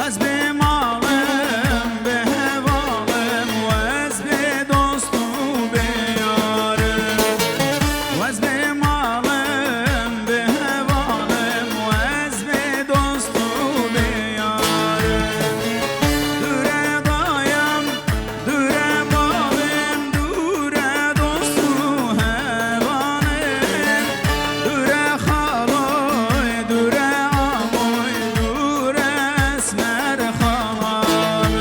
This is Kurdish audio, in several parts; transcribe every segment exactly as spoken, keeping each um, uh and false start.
Ez bê malim, bê hevalim, ez bê dost û bê yarim. Ez bê malim, bê hevalim, ez bê dost û bê yarim. Dûre dayam, dûre bavim, dûre dost û hevalim. Dûre xaloy, dûre amoy, dûre esmer xalam.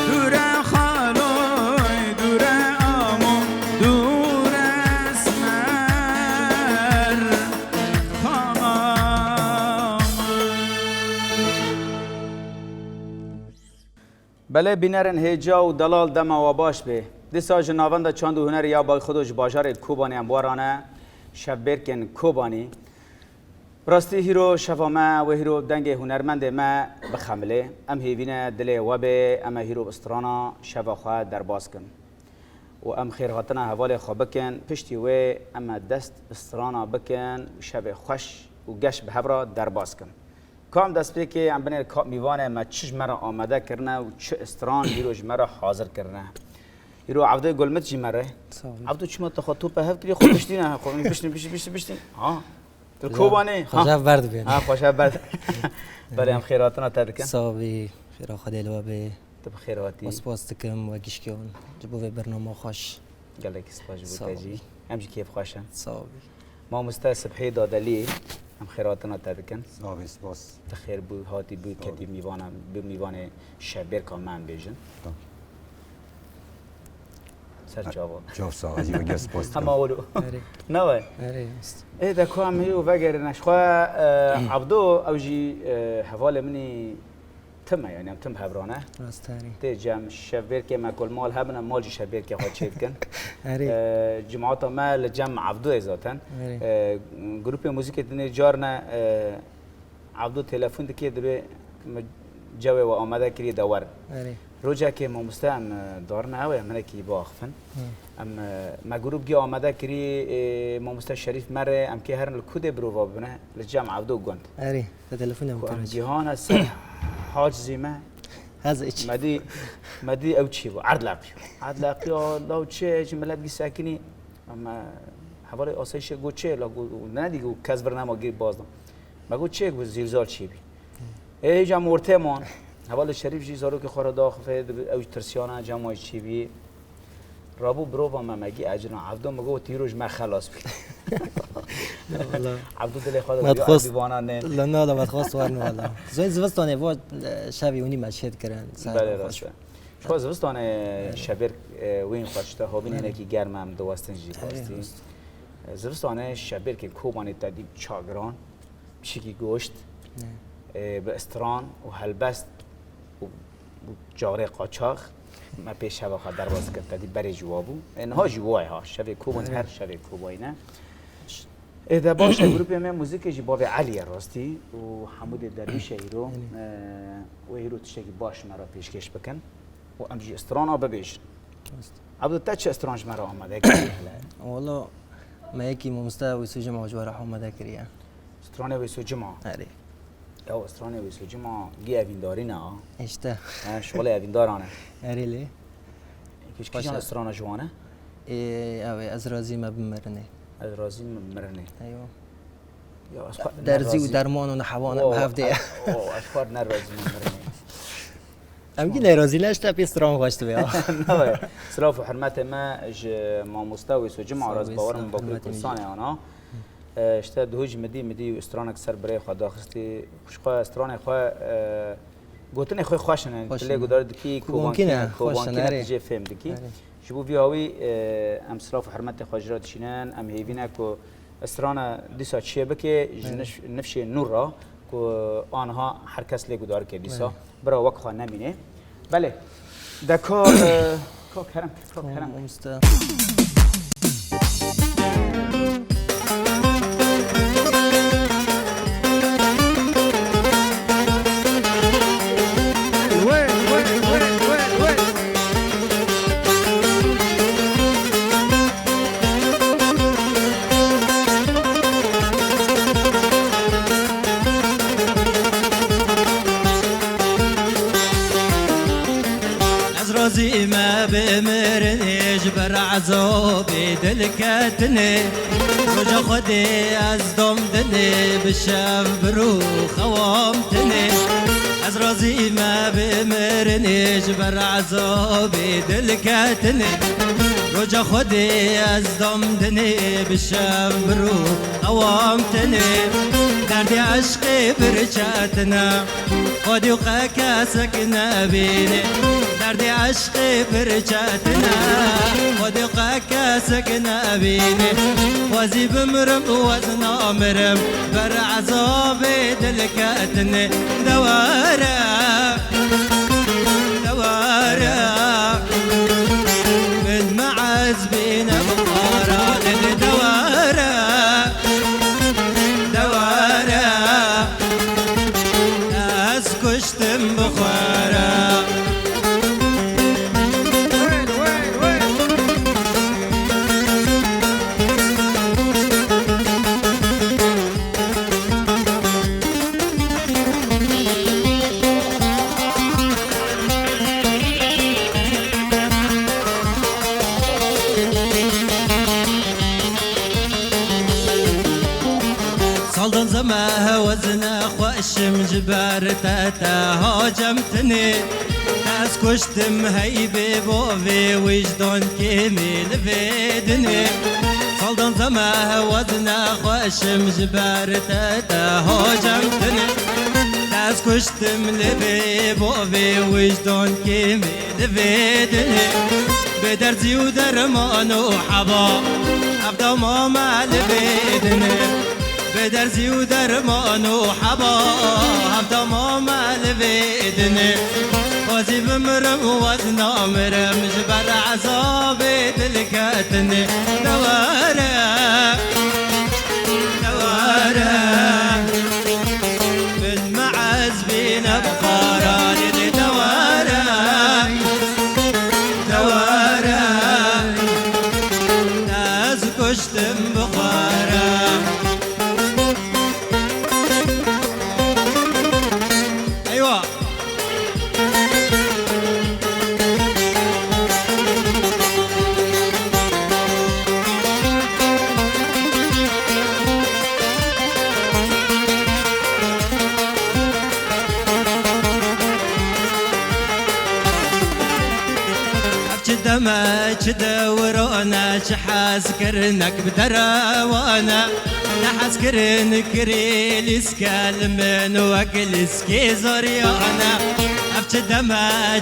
Dûre xaloy, dûre amo, dûre esmer xalam. Belê bînerên hêja û delal dema we baş bê. Dîsa ji Navenda Çand û Hunerê ya Bayxudo ji bajarê Kobanê em warane, şevbêrkên Kobanî. Bi rastî hîro şeva me, wê hîro dengê hunermendê me bixemilê. Em hêvî ne dilê we bê, em ê hîro bi strana şeva xwe derbas kin. Û em xêrhatina hevalê xwe bikin, piştî wê em ê dest bi strana bikin û şevê xweş û geş bi hev re derbas kin. Ka em destpêkê em binêr ka mîvanê me çi ji me re amade kirine û çi stran hîro ji me re hazir kirine. Hîro Evdê Gulmit jî me re. Sağ olun. Evdo çima te xwe tope hev kiriye, xwe piştî ne, xwe biştîn, biştîn, biştîn, biştîn. Ha. Tu Kobanê? Xweş hev berd bê. Ha, xweş hev berd. Belê em xêrhatina te dikin. Sağ bî, xêra Xwedê li we bê. Tu bi xêr hatî. We spas dikim, we gişkiyan. Ji bo vê bernama xweş. Gelekî spas ji bo te jî. Sağ ol. Em jî kêfxweş in. Sağ ol. Mamoste Sibhî Dadelî, em xêrhatina te dikin. Sağ ol, spas. Tu xêr bû, hatî bû, ketî mîvana, bû mîvanê şevbêrka me em bêjin. Tamam. Ser çava. Çav sağ ol, ez jî we gelek spas dikim. Hema wilo. Erê. Ne we? Erê, rast. Ê, de ku em hî û vegerine. Ji xwe, e, Abdo, ew jî, e, hevalê min î tim e, yani em tim hevrane. Rast, erê. Tê cem şevbêrkê me ku li mal hebin, em mal jî şevbêrkê xwe çêdikin. Erê. E, cimata me li cem Abdo ye zaten. Erê. E, grûpê muzîkê dinê carine, e, Abdo telefon dike, dibê min cewê we amade kiriye de werin. Erê. Rojekê mamoste em, e, darine ew ê, em hinekî biaxifin. Hı. Em, e, me grûp gî amade kirî, e, mamoste Şerîf me re, em kê herin li ku dê birova bibine, li cem Abdo gund. Erê, te telefonê min kir. Ku em gihane ser Hac Zîme, Hez iç. Me dî, me dî ew çî bû, erd leqiyo. Erd leqiyo, law çi, ji milet gî sekinî. Em, e, hevalê asayişê got çi, la got, ne dî got, kes vir nema gî bazdan. Me got çi, got zîlzal çî bî. Ê, cem ortê man. Hevalê Şerîf jî zarokê xwe re daxifê, ew jî tirsiyane, cem wayî çî bî. Rabû birova me, me gî ecina Evdo, me got, "Îro ji me xelas bî." Wala. Evdo dilê xwe de got, "Erdî vana ne." La na, la me dixwest werin wala. Zoyê zivistanê vo, e, şevî hûnî me çêd kirin. Belê, rast e. Ji xwe zivistanê şevbêrk, e, wên xweş te, havîn hinekî germ e, em diwestin jî rastî. Zivistanê şevbêrkên Kobanê te dî çagiran. Pişikî goşt, e, bi stran û helbest û, û carê qaçax me pê şeva xwe derbas kir, te dî berê jî wa bû. E, niha jî wa ye ha, şevê Kobanê her şevê Kobanê ne. E, de baş e, grûpê me muzîkê jî bavê Elî ye rastî û Hemûdê Derwîş e îro. E, wê îro tiştekî baş me re pêşkêş bikin û em jî strana bibêjin. Rast. Abdo, te çi stran ji me re amade kiriye hele? Wala, me yekî mamoste Wîsû Cima ji we re amade kiriye. Stranê Wêso Cima. Erê. Ew stranê Wêso Cima gî evîndarî ne ha. Îşte. Ha, şixulê evîndaran e. Erê lê. Kî, kîjan strana ji wan e? Ê, ew ê, Ez razî me bimirinê. Ez razî me bimirinê. Eywa. Ya, ez xwe Derzî û derman û hewan bi hev de ye. O, ez xwe ne razî me bimirinê. Em gî nerazî ne, işte pê stran xweş dibe ya. Nabe. Silav û hurmetê me ji mamoste Wêso Cima re, ez bawerim Bakurê Kurdistanê ana. E, işte duhû ji midî, midî stranek ser birê xwe daxistî. Xwe stranê xwe, e, gotinê xwe xweş in. Xweş in. Tu lê guhdar dikî, kobankî ne, kobankî ne, tu jê fêm dikî. Ji bo vî hawî, e, em silav û hurmetê xwe ji re dişînin, em hêvî ne ku strana dîsa çiyê bike, ji nif-, nifşê nû re ku aniha her kes lê guhdar ke dîsa. Bira wek xwe nemîne. Belê. De ka, e, ka kerem, ka kerem. Tamam, usta. Zî me bimirinê ji ber ezabê dilketinê. Roja Xwedê ez dom dinê, bi şev bi rû xewam tinê. Ez razî me bimirinê ji ber ezabê dilketinê. Roja Xwedê ez dom dinê, bi şev bi rû xewam tinê. Derdê eşqê birçetine. Xwedî qe kesek nebîne, derdê eşqê birçetine. Xwedî qe kesek nebîne, xwezî bimirim wez namirim, ber ezabê dilketine. De were, de were, min meez bîne bi xara dil, de were, de were. Ez kuştim bi xwe re. Saldan zeme hewezine xweşim ji ber te, te hacem tinê. Ez kuştim heybê bo vê wijdan kêmî li vê dinê. Saldan zeme hewezine xweşim ji ber te, te hacem tinê. Ez kuştim li vê bo vê wijdan kêmî li vê dinê. Bê derzî û derman û heba, ev dema me li vê dinê. Bi derzî û derman û heba, hevdama me li vê dinê. Xwezî bimirim wez namirim, ji ber ezabê dilketinê. De were, de were, min meez bîne bi xaranê, de were, de were, ez kuştim bi xwe re. Eywa. Ev çi dem e, çi dewran e, çi hezkirinek bi derewan e. Te hez kirin kirê lîske li min wek lîskê zariyan e. Ev çi dem e,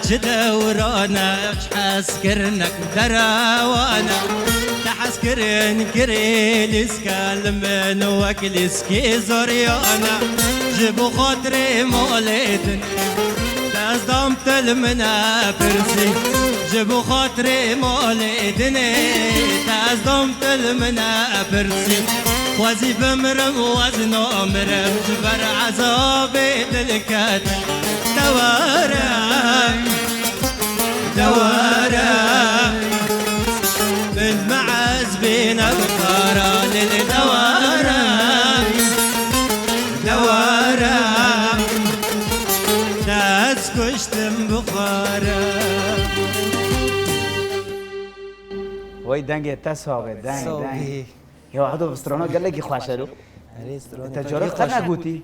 çi dewran e, çi hezkirinek bi derewan e. Te hez kirin kirê lîske li min wek lîskê zariyan e. Ji bo xatirê malê din. Te ez dam te li min e pirsî, ji bo xatirê malê dinê. Te ez dam te li min e pirsî. Xwezî bimirim wez namirim, ji ber ezabê dilket. De were, de were. Min meez bîne bi xara lê, de were, de were. Te ez kuştim bi xwe re. Wey dengê te sax be, deng, deng. Sax bî. Ya Ehdo, strana gelekî xweş e lo. Erê, strana Te carek qet negotî.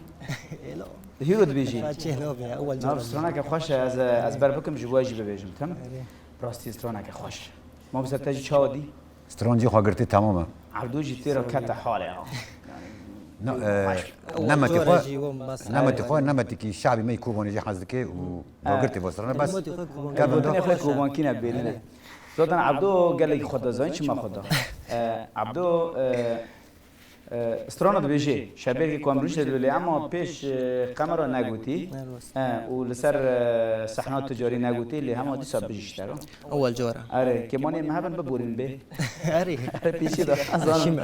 Êlo. Hîro dibêjî. Çêlo be, ewel Nav cara. Straneke xweş e, ez, ez ber bikim ji we jî bibêjim, tim? Erê. Rastî straneke xweş. Mamoste te jî çawa dî? Stran jî xwe girtî, temam e. Evdo jî tê re kete halê ha. Na, e, Xweş. Nemetî xwe, nemetî xwe, nemetîkî şabî me yî Kobanê jî hez dike û dagirtî bo strana bes. Nemetî xwe Koban. Gel gotinê xwe Kobankî ne bêrîne. Zaten Evdo gelekî xwe da, zanî çima xwe da. E, Evdo, e, E, strana dibêje, şebêrkê ku em rûniştê dibê lê, ema pêş, e, kamera negotî. Ne rast. E, û li ser, e, sehna tu carî negotî, lê hema dîsa bijî ji te re. Ewel cara. Erê, kêmanê me hebin biborîn bê. Erê. Erê, pêşî de. Zanim.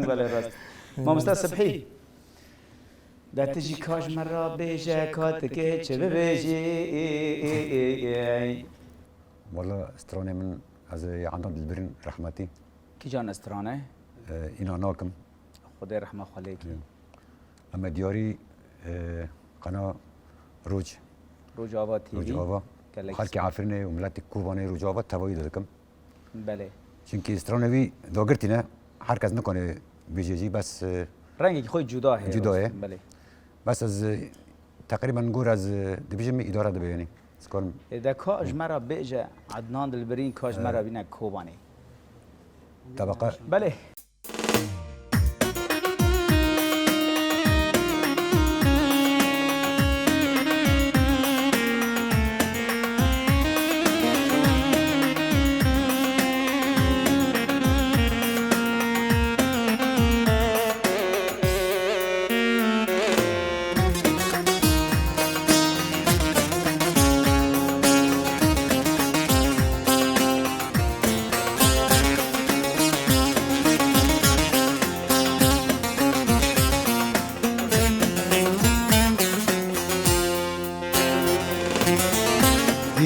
Belê, rast. Mamoste Sibhî. De tu jî ka ji me re bêje, ka tu kê çi bibêjî? Wala stranê min ez ê Andan Dilbirîn rehmetî. Kîjan strane? E, îna nakim. Xwedê rehma xwe lê kî. Em ê diyarî, e, qena Roc. Rojava T V. Rojava. Belê. Xelkê Efrînê û miletê Kobanê Rojava tevayî de dikim. Belê. Çimkî stranê wî dagirtî ne, her kes nikane bêje jî, bes, e, Rengekî xwe cuda heye. Cuda ye. Belê. Bes ez, e, teqrîben gor ez, e, dibêjim îdare dibe, yanî. Ez karim. Ê de ka ji me re bêje, Ednan Dilbirîn, ka ji me re, e, bîne Kobanê. Tebeqa. Belê.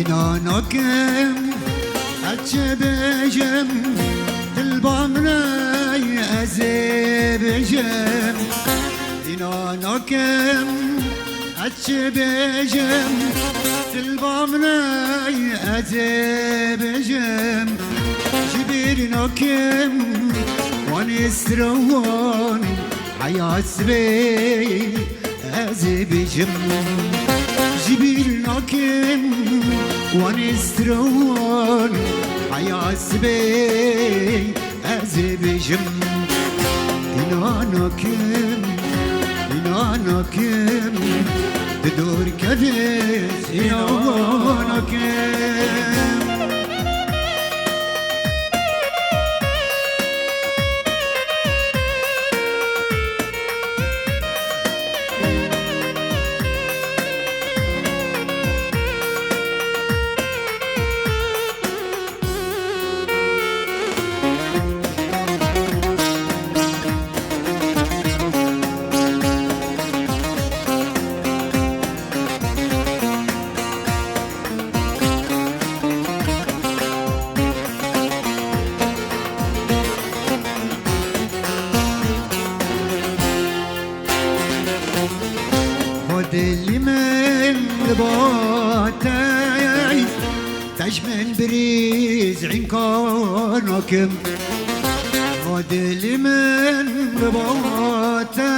Înan nakim, ez çi bêjim, dil ba min ey, ez ê bêjim. Înan nakim, ez çi bêjim, dil ba min ey, ez ê bêjim. Ji bîr nakim, wanê stran, heya sibê ez ê bêjim. Ji bîr nakim, wanê stran, heya sibê ez ê bêjim. Înan nakim, înan nakim, di dor kevê înan nakim. Ho dilî min li ba te, te ji min birîz înka nakim. Ho dilî min li ba te,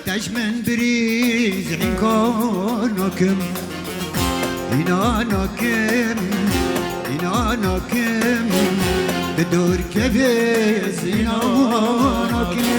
te ji min birîz înka nakim. Înan nakim, înan nakim, di dor kevê ez înan nakim.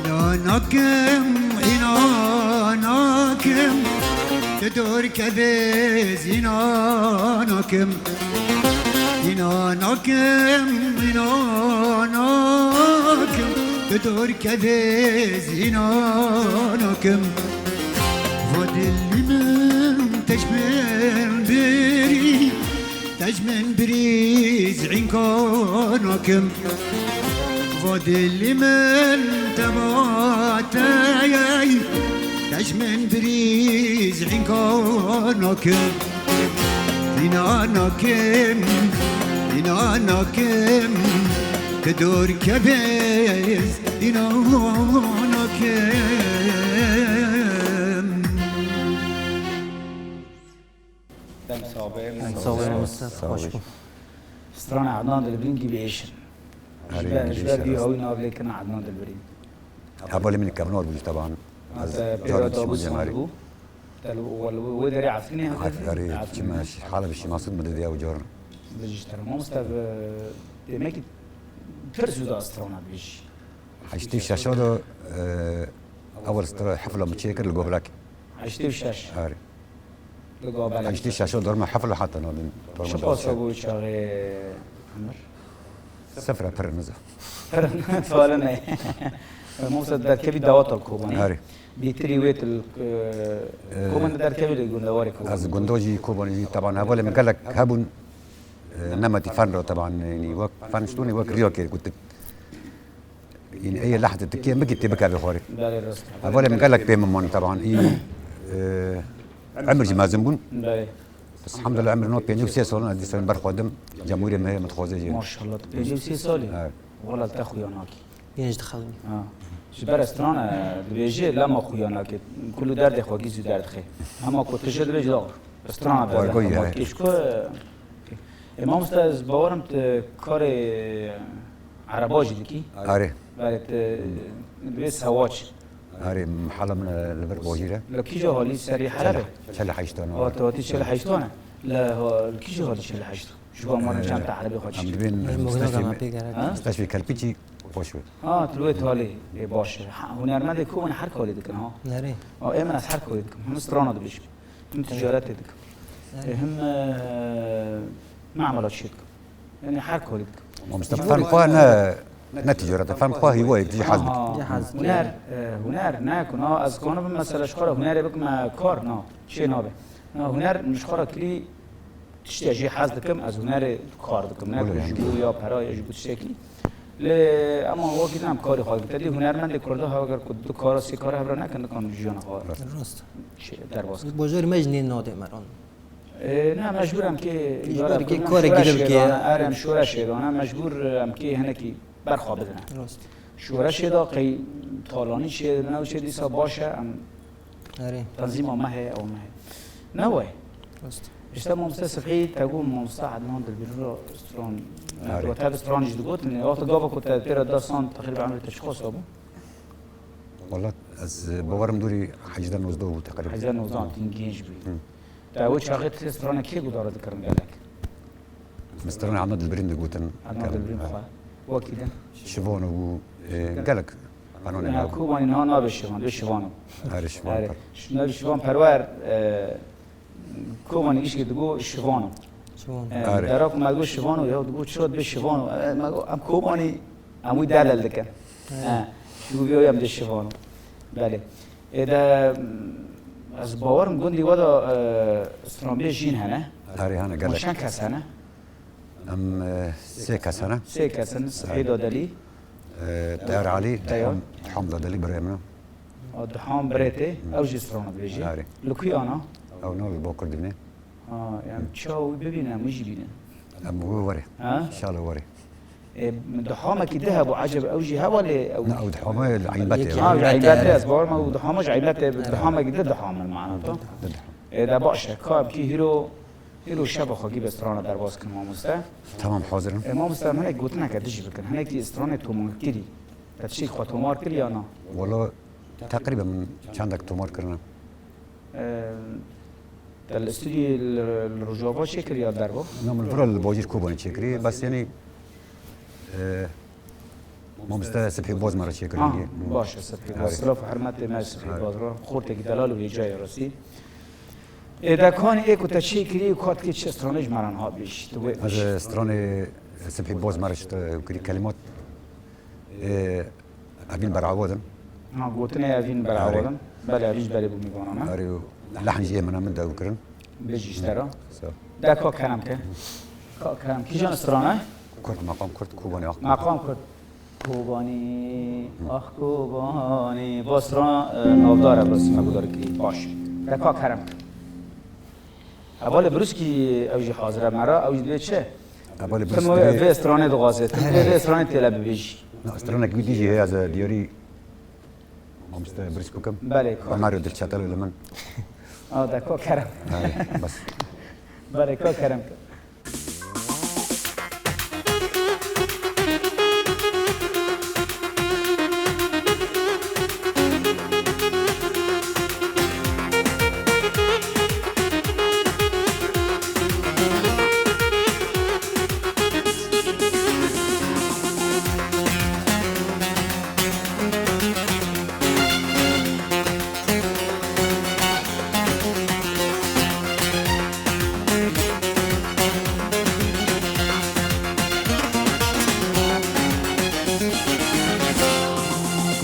Înan nakim, înan nakim, di dor kevê ez înan nakim. Înan nakim, înan nakim, di dor kevê ez înan nakim. Va dilî min te ji min birî, te ji min birîz înka nakim. Va dilî min te ba te ye, te ji min birîz înka nakim. Înan nakim, înan nakim, di dor kevê ez înan nakim. Dem sax be. Dem sax be, mamoste. Sağ ol. Hoş bû. Strana Ednan Dilbirîn gî bi êş in. Erê, ji ber, ji ber vî ew nav lê kirina Ednan Dilbirîn. Hevalê min kevnar bû, taban. Ez pêra carek Dabû Sîmon Sîmon Cemherî bû. Te li, we li wê derê Efrînê hat? Erê, Efrînê. Çima, hala bi şîmasî min didiya ew caran. Bijî ji te re. Mamoste, bi demekî pir zû da strana bijî. Heştê şeş de, e, ewel stra-, hefla min çêkir li Gobelek. Heştê şeş. Erê. Li Gobelek. Heştê şeş de derma hefla hata nadin. Çi pasa bû çaxê Emir? Sifre pir niza. Pir, suale ne. Mamoste derkevî dawata li Kobanê. Erê. Bêtirî wê tu li, e, Kobanê derkevî li gundewarê Kobanê. Ez gunda jî Kobanê jî teban hevalê min gelek hebûn. E, nemetî fen re teban, yanî wek fen ştonê wek riyakê gotik. Yanî ê lehde tikê min kî tê bikevê xwarê. Belê, rast. Hevalê min gelek pê min man teban. Î, e, emir jî mezin bûn. Belê. Bes, elhamdulillah, emir no pêncî û sê sal in, ez dîsa ber xwe dim, cemhûrê me heye, min dixwaze jî. Maşallah, tu pêncî û sê salî. Evet. Wala te xuya nakî. Yê ji dixew. Ha. Ji ber strana dibêje, lema xuya nake. Kul û derdê xwe gîz û derd xe. Hema ku tu jê dibêje, dax. Strana derde. Wargoyî, evet. Kêş ku, e, mamoste, ez bawerim tu karê ereba jî dikî. Arê. Belê, tu dibê sewaç. Arê, mihala min, e, li vir bajîr e. Li kîja halî serî Helebê? Çel-, çel heştan. Aa, tu hatî çel heştan e. Li ha-, li kîja halî çel heştan? Ji bo me re çend te Helebê xwe çî? Em dibên musteshfê, musteshfê Kelpîçî baş be. Ha, tu li wê talê, ê, baş e. Ha, hunermendê ku hûn her karê dikin, ha? Nerê? Ha, ê, min ez her karê dikim. Hûn strana dibêjin. Hûn ticaretê dikin. Ê, him, e, memela çê dikim. Yanî her karî dikim. Mamoste, fen xwe ne, ne ticaret e, fen xwe hîwayek, cihaz bike. Aha, huner, e, huner ne ku na, ez kanibim mesela ji xwe re hunerê bikim, e, kar, na, çê nabe. Na, huner min ji xwe re kirî tiştê jê hez dikim, ez hunerê kar dikim. Ne ku ji bo ya pera ya ji bo tiştekî. Lê ema wekî din em karê xwe dikin. Te dî hunermendê Kurda hev eger ku du kara, sê kara hev re nekin, nikan jiyana xwe. Rast. Şey, derbas. Bajarê me jî nê nadê me ran. E, ne, mecbûr em kê îdare bikin, em karê şoreşê dane, erê, em şoreşê dane, mecbûr em kê hinekî berxwe bidine. Rast. Şoreşê da qey talanî çê, ne çê dîsa baş e, em tenzîma me heye, ew me heye. Ne wayê. Rast. İşte mamoste Sibhî, te got mamoste Ednan Dilbirî re stran, erê, te bi stranî jî digotin, wexta gava ku te tê re da san, teqrîben emrê te çiqas bû? Wala ez bawerim dûrî hejdeh nozdeh bû teqrîben. Hejdeh nozdeh, tîn genç bû. Hı. Te wê çaxê tu stranê kê guhdar dikirin gelek? Min stranê Edna Dilbirîn digotin. Edna Dilbirîn xwe. Wekî din? Şivan û, e, gelek. Anonê me. Kobanî niha nabe Şivan, dibê Şivan o. Erê, Şivan. Erê. Navê Şivan Perwer, e, Kobanî gişkê digo Şivan o. Şivan. E, dera ku me digo Şivan o, ya digo çira dibê Şivan o. E, me got, em Kobanî, em wî delal dikin. He. Ji bo vê em dê Şivan o. Belê. Ê de, ez bawerim gundî we de, e, stranbêj jîn hene. Erê, hene, gelek. Çend kes hene? Em, e, sê kes hene. Sê kes hene, Sihî Dadelî. E, Teyar Elî, Teyar. Diham, Diham Dadelî birê min e. A, Diham birê tê, ew jî strana dibêjî. Erê. Li ku ana? Ew nav li Bakur dibîne. Ha, em çawa wî bibînin, em wî jî bînin. Em wî were. Ha? Înşallah were. E, dihamekî di hebû, eceb ew jî hevalê ew. Na, ew dihame li Eynbetê. Ha, li Eynbetê, ez bawer me, ew dihame ji Eynbetê, dihamekî di diham in, mana to. Di diham. E, de baş e, ka em kî hîro, hîro şeva xwe kî be strana derbas kin, mamoste. Tamam, hazir im. E, mamoste, em hinek gotineke dijî bikin, hinekî stranê tomar kirî. Te tiştekî xwe tomar kirî ya na? Wala, teqrîben min çendek tomar kirine. Te li stûdyê li, li Rojava çêkirî ya derva? Na, min vira li bajêr Kobanê çêkirî, bes yanî, e, mamoste Sibhî Boz me re çêkirî. Ha, baş e, Sibhî Boz. Erê. Silav û hurmetê me Sibhî Boz re. Xortekî delal û hêja ye rastî. Ê, de kanî ê ku te çêkirî û ka dikê çi stranê ji me re niha bêjî, tu wê bêjî. Ez stranê Sibhî Boz me re çi kirî kelimat. Ê, Evîn berawo din. Ha, gotinê Evîn berawo din. Erê. Belê, Evîn ji berê bû mîvana me. Erê, û lehn jî ê min e, min dew kirin. Bêjî ji te re. Sağ ol. De ka kerem ke. Ka kerem. Kîjan strana? Kurd, meqam Kurd, Kobanî, ah Kobanî. Meqam Kurd. Kobanî, ah Kobanî. Ba strana, e, navdar e, bes me guhdar kirî. Baş. De ka kerem ke. Hevalê Brûskî ew jî hazir e me re, ew jî divê çi? Hevalê Brûskî divê vê stranê dixwaze. Tu divê vê stranê têle bibêjî. Na, stranek wî dijî heye, ez ê diyarî mamoste Brûsk bikim. Belê, ka. Mario Dilçatel li min. A, de ka kerem. Belê, bes. Belê, ka kerem.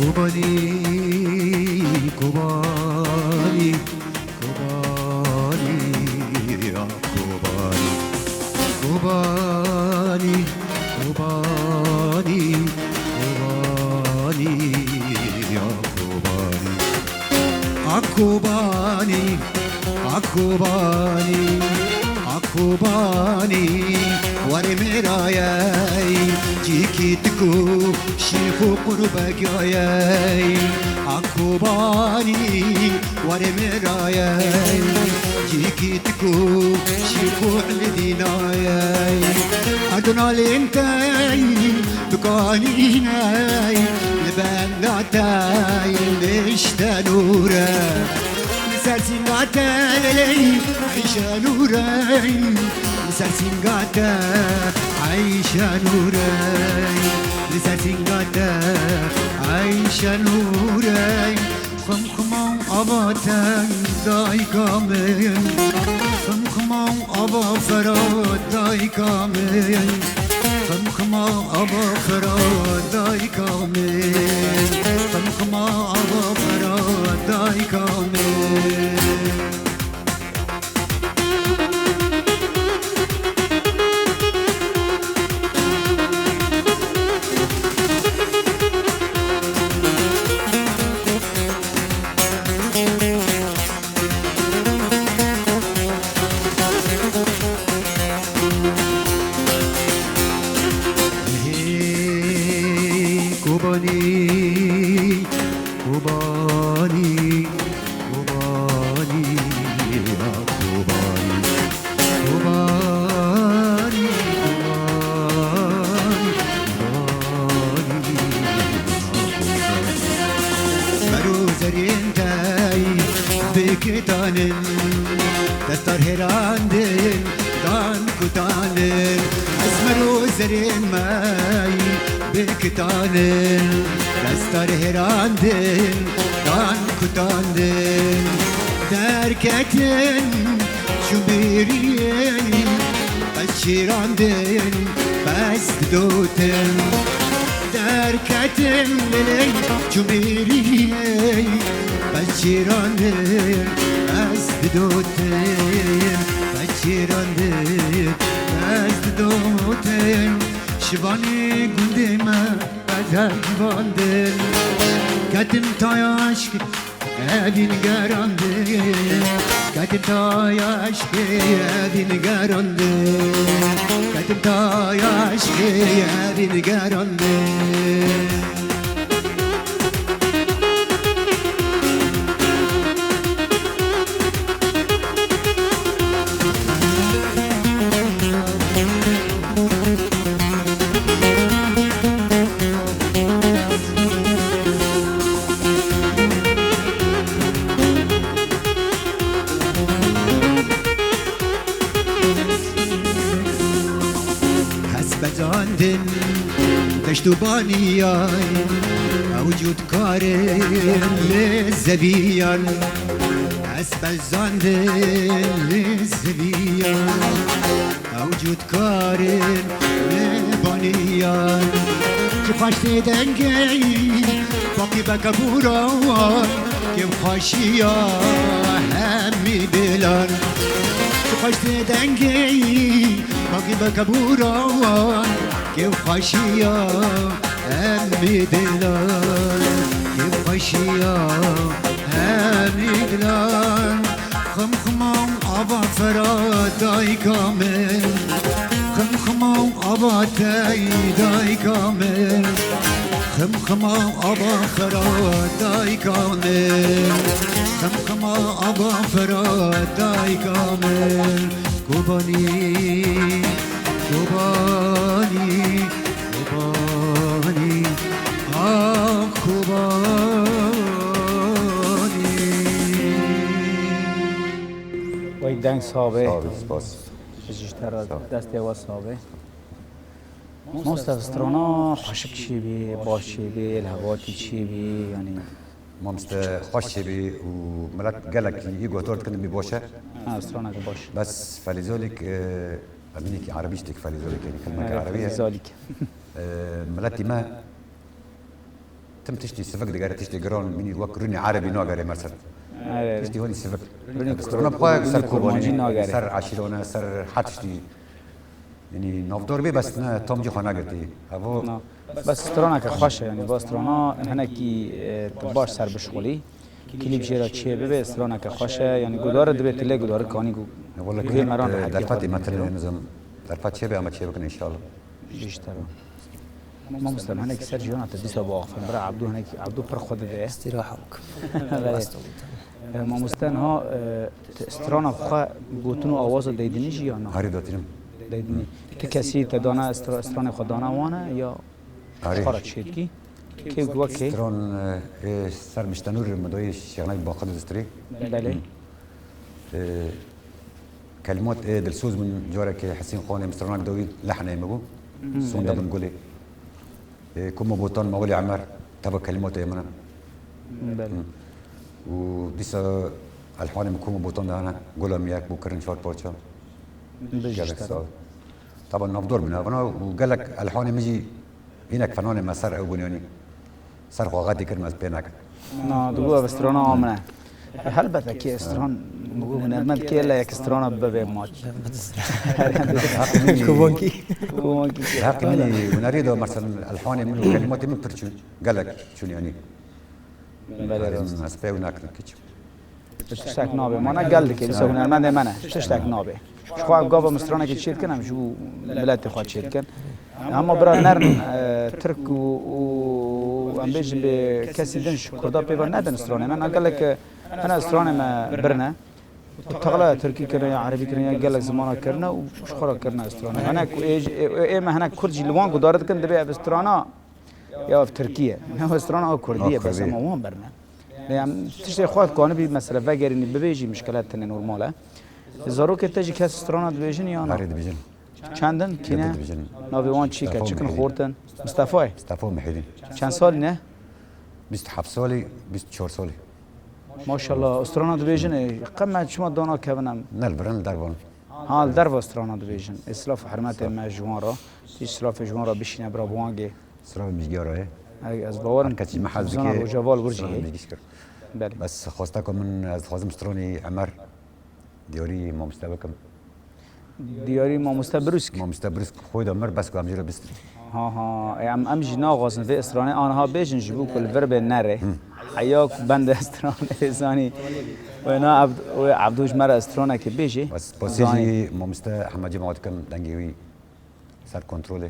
Kobanî, Kobanî, Kobanî, ya Kobanî. Kobanî, Kobanî, Kobanî, ya Kobanî. A Kobanî, a Kobanî, a Kobanî, warê mêrayey, cîkî tik û şîx û qurbegayey. A Kobanî, warê mêrayey, cîkî tik û şîx û li dînayey. Erdona lêntey, dukanîney, li benda tey, nişte nûre. Li ser sînga te leley, Eyşe Nûrey. Li ser sînga te, Eyşe Nûrey. Li ser sînga te, Eyşe Nûrey. Ximxima ava te dayka min. Ximxima ava Ferhat dayka min. Ximxima ava Ferhat dayka min. Ximxima ava Ferhat dayka min. Hey, Kobanî, Kobanî, Kobanî, ya Kobanî. Kobanî, Kobanî, Kobanî, ya Kobanî. Mero zerên dey bikitanin, destar hêrandin, dan kutanin. Ez mero zerên mey bikitanin, destar hêrandin, dan kutandin. Derketin çûbiriyê, ez çêrandin, bes didotin. Derketin lê çûbiriyê, bes çêrandin, bes didotin. Bes çêrandin, bes didotin. Şivanê gundê me, ez hevandin. Ketim taya aşk, evîn gerandin. Ketim taya aşkê, evîn gerandin. Ketim taya aşkê, evîn gerandin. Hesbezandin deşt û baniyay, ew cûdkarên li zeviyan. Hesbezandin li zeviyan, ew cûdkarên li baniyan. Ji xweştê dengê Paqî Bekebûran, kêfxweşiya hemî dilan. Ji xweştê dengê Paqî Bekebûran, kêfxweşiya hemî dilan. Kêfxweşiya hemî dilan. Ximxima ava Ferhat dayka min. Ximxima ava tey dayka min. Ximxima ava Ferhat dayka min. Ximxima ava Ferhat dayka min. Kobanî, Kobanî, Kobanî, ah Kobanî. Wey deng sabe. Sağ ol, spas. Ji te re destê we sabe. Mamoste strana xweşik çêbî, baş çêbî, li hevatî çêbî, yanî. Mamoste xweş çêbî û milet gelekî î gotor dikin, dibî baş e. Ha, straneke baş. Bes felîzolîk, e, emînekî erebî ştêk felîzolîk, yanî kelmeke erebî ye. Felîzolîk. E, miletî me Tim tiştî sivik digere, tiştî giran, bînî wek rûnê erebî nagere, mesela. Erê. Tiştî hûnî sivik. Rûnê Strana xwe ser kurmancî Kobanê, nagere. Ser eşîrane, ser her tiştî. Yanî navdar bê, bes ne tam cî xwe nagirtî. Evo Na. Bes straneke xweş e, yanî va strana hinekî, e, tu baş ser bişxulî. Klîp jê re çê bibe, straneke xweş e, yanî gudar dibe, tu lê gudar kanî ku. Wala Vê klîp, meran e, rehetî derfetê xwe me dibîne. tine nizam. Derfet çê be, ama çê bikin inşallah. Ji te re. Mamoste, hinek ser jiyana te dîsa biaxivin. Bira Ebdû hinek, Ebdû pir xwe dide. Îstîraha bikim. Belê. Rast olun, tamam. E, mamoste, niha, e, te strana xwe gotin û awaza deydinî jî ya na? Herî datinîm. Deydinî. Ti kesî te dana stra-, stranê xwe dana wan e ya Herî. Ji xwe re çêdikî? Kê wek kê? Stran, e, e, ser Miştenûr, Midoyê Şêxnek Baqir Dusturî. Belê. E, Kelimat ê dilsoz bûn, carekê Hesên Xanê min stranak dawî, lehnê min bû. Sonda bin Gulê. E, Kuma Botan Mawlê Emer, teva kelimatê min e. Belê. Û dîsa elhanê min Kuma Botan de hene, Gula Miyek bû kirin çar parça. Gelek sağ ol. Taban navdor bûne. Vana û gelek elhanê min jî hinek fenanê me ser ew bûn, yanî ser xwe xetî kirin, ez pê nekim. Na, dibû ev strana a min e. Helbet e kê stran, bû hunermend kê le yek strana bibe maç. Kubonkî. Kubonkî. Heqî min hunerî de, mesela elhanê min û kelimatê min pir çûn. Gelek çûn, yanî. Belê rast. Ez pê ew nakim kiçim. Tiştek nabe. Mana gel dike, dîsa hunermendê me ne. Tiştek nabe. Ji xwe ev gava min stranekê çê dikin, em ji bo miletê xwe çê dikin. Hema bira nerin, e, Tirk û, û em bêjin bê kesî din ji Kurda pê ve nedin stranê me. Na gelek, e, hene stranê me birine. Û taxla Tirkî kirine ya Erebî kirine ya gelek zimana kirine û ji xwe re kirine stranê. Hene ku ê, ê, ê me hene Kurd jî li wan gudare dikin, dibê ev strana ya ev Tirkî ye. Ne ev strana ew Kurdî ye, bes Kurdî. Ema wan birine. Lê em tiştê xwe dikanibî mesela vegerînî bibêjî mişkile tine normal e. Zarokê te jî kes strana dibêjin ya na? Herê dibêjin. Çendin? Kîne? Çendin dibêjin? Navê wan çî ke? Çikin xortin? Mistefa ye? Mistefa Mihîdîn. Çend salî ne? Bîst heft salî, bîst çar salî. Maşallah, strana dibêjin e. Qe me çima dana kevin em? Ne li vir in, li dervan. Ha, li derva strana dibêjin. Ê silav û hurmetê me ji wan re. Tî silafê ji wan re bişîne bira bi wan gê. Silavê mijgiyara ye. Ey, ez bawerim. Her kesî me hez dike. Rojava li wir jî heye. Belê. Bes xwesteka min, ez dixwazim stranî Emer diyarî mamoste bikim. Diyarî mamoste Brûsk. Mamoste Brûsk xwe de mir, bes ku em jê re bistrin. Ha ha, e, em, em jî naxwazin vê stranê aniha bêjin ji bo ku li vir bê nere. Heya ku bende stranê zanî. Wê na Ebd-, wê Ebdû ji me re stranekê bêjê. Bes spasiyê jî mamoste Ehmed Cima dikim, dengê wî ser kontrolê.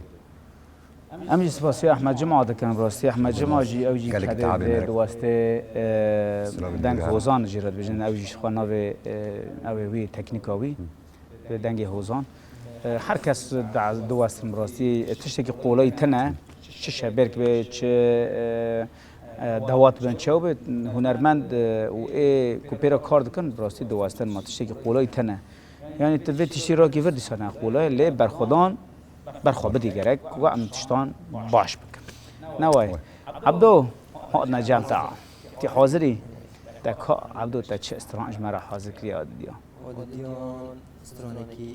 Em jî spasiya Ehmed Cima dikin, rastî Ehmed Cima jî ew jî kedê diwestê, e, deng Hozan jî re dibêjin, ew jî xwe navê, e, ew ê wî teknîka wî, dengê Hozan. E, her kes da-, diwestin bi rastî, e, tiştekî qolayî tine, çi şebêrk be, çi, e, e, dawat bin, çew be, hunermend, e, û ê ku pê re kar dikin, bi rastî diwestin, ma tiştekî qolayî tine. Yanî tu vê tiştî rakî vir dîsa ne qol e, lê berxwedan, berxwe bidî gerek ku em tiştan baş bikin. Ne wayê? Ebdo, hatine cem te. Tî hazirî? Te ka Ebdo te çi stran ji me re hazir kiriye diya? Odidiyan stranekî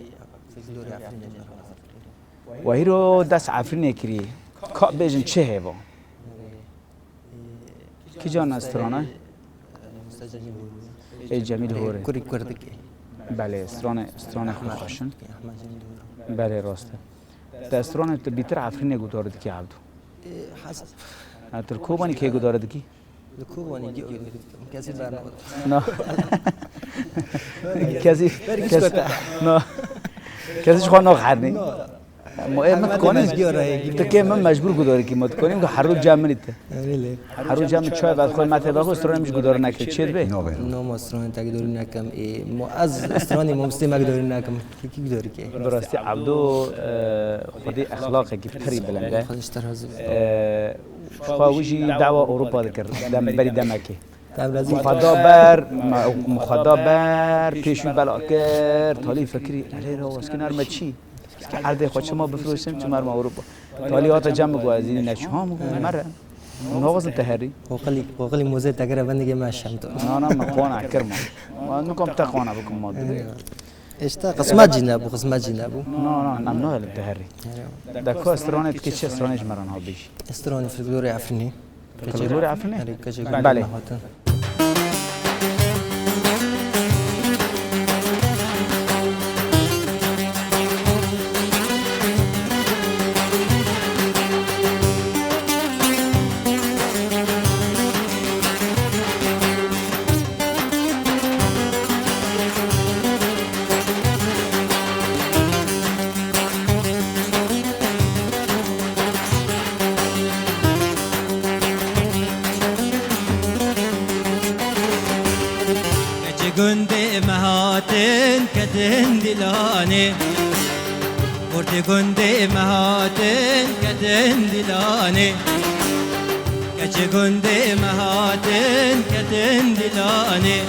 folklorê Efrînê ji me re hazir kiriye. We hîro dest Efrînê kirî. Ka bêjin çi hêva? Kîjan e strana? Ê Cemîl Hore. Kurî Kurdikê. Belê, stranê, stranê xwe xweş in. Belê, rast e. Te stranê tu bîtir Efrînê gudar dikî Ebdû? Ha, tu li Kobanî kê gudar dikî? Li Kobanî gî dikim. Kesî bernavê. Na. Kesî, kes, na. Kesî ji xwe naxernî. Mo ê min dikonî. Tu kê min mecbûr gudarî kî, ma dikonî ku herû cem min î te. Herû cem min çay vet xwe, me tê vexwe, stranê min ji gudar neke. Çê dibe? Nabe. Nama stranê te gudar nekem. Ê, mo ez stranê mamostê me gudar nekem. Kî gudar ke? Bi rastî Ebdo, e, xwedî exlaqekî pirî bilind e. Xwedî ji te razî be. E, xwe wî jî dawa Ewropa dikir. Dem berî demekê. Min xwe da ber, min xwe da ber, pêş wî bela kir, talî fikirî, erê ra weskî nerme çî? Erdê xwe çima bifroşim, çima erme Ewropa? Talî hate cem min got, ez îdî neçûm, min got, mere. Naxwazim te herî. Oqilî, oqilî mozê te kire bendikê me şem to. Na, na, min qona kirma. Ma nukom te qona bikim ma dibê. Îşte qismet jî nebû, qismet jî nebû. Na, na, em nahêlin te herî. De ku stranê dikî çi stranê ji me re niha bêjî? Stranê folklorê Efrînê. Keçê Gurê Efrînê? Erê, keçê Belê. Gurê Efrînê hatin. Keçê gundê me hatin ketin Dîlanê. Kurtê gundê me hatin ketin Dîlanê. Keçê gundê me hatin ketin Dîlanê.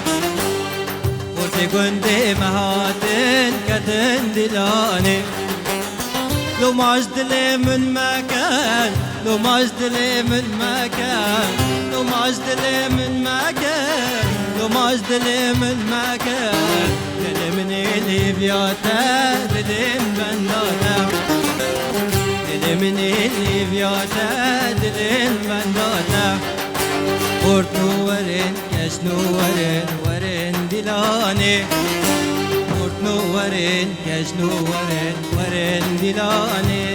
Kurtê gundê me hatin ketin Dîlanê. Loma ji dilê min meke, loma ji dilê min meke, loma ji dilê min meke, loma ji dilê min meke. Dilê min ê lêviya te, dilê min benda te. Dilê min ê lêviya te, dilê min benda te. Xort no werin, keş no werin, werin Dîlanê. Xort no werin, keş no werin, werin Dîlanê.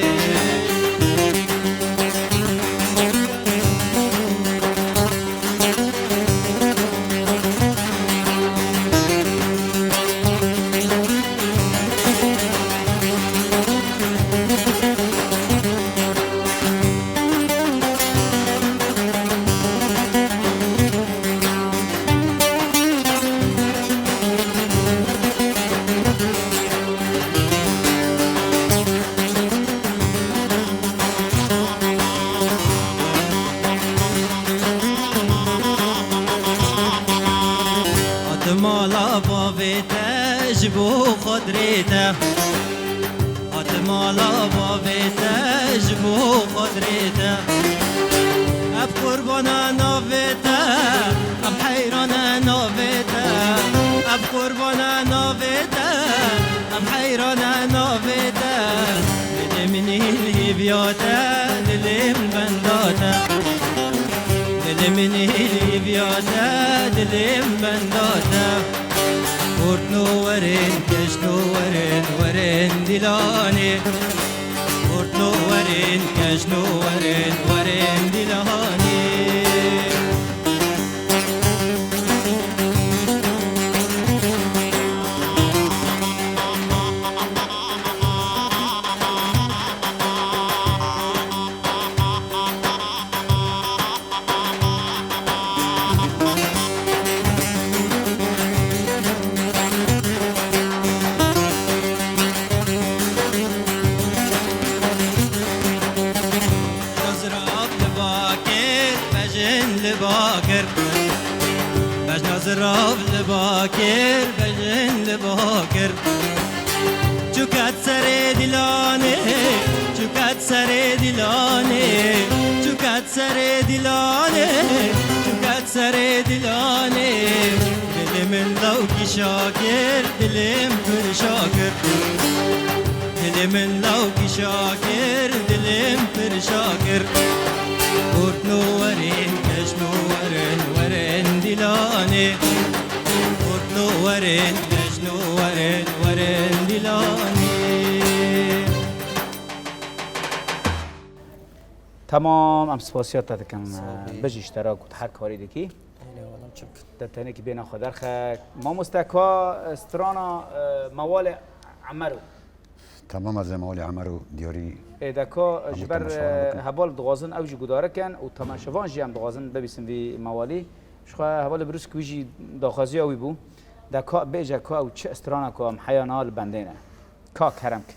Hatim mala bavê te ji bo xatirê te. Hatim mala bavê te ji bo xatirê te. Ev qurbana navê te, ev heyrane navê te. Ev qurbana navê te, ev heyrane navê te. Dilê min ê lêviya te, dilê min benda te. Dilê min ê lêviya te, dilê min benda te. Xort no werin, keş no werin, werin Dîlanê. Xort no werin, keş no werin, werin Dîlanê. Zirav li bakir, bejin li bakir. Bejna zirav li bakir, bejin li bakir. Çûket serê Dîlanê, çûket serê Dîlanê, çûket serê Dîlanê, çûket serê Dîlanê. Dilê min lawkî şakir, dilê min pir şakir. Dilê min lawkî şakir, dilê min pir şakir. Xort no werin, keş no werin, werin Dîlanê. Xort no werin, keş no werin, werin Dîlanê. Temam, em spasiya te dikin. Sağ ol. Bijî ji te re ku tu her karî dikî. Eyvallah, çi bikin. Te tenekî bêhna xwe derxe. Mamoste ka, e, strana, e, Mewalê Emero. Temam, ez ê Mewalê Emero diyarî. Ê, de ka, hemû ji ber, temaşevanan e, bikim. Heval dixwazin ew jî guhdar bikin û temaşevan jî em dixwazin bibîsin vî Mewalî. Ji xwe hevalê Brûsk wî jî daxwaziya wî bû. De ka bêje ka ew çi strana ku em heya niha li bendê ne. Ka kerem ke.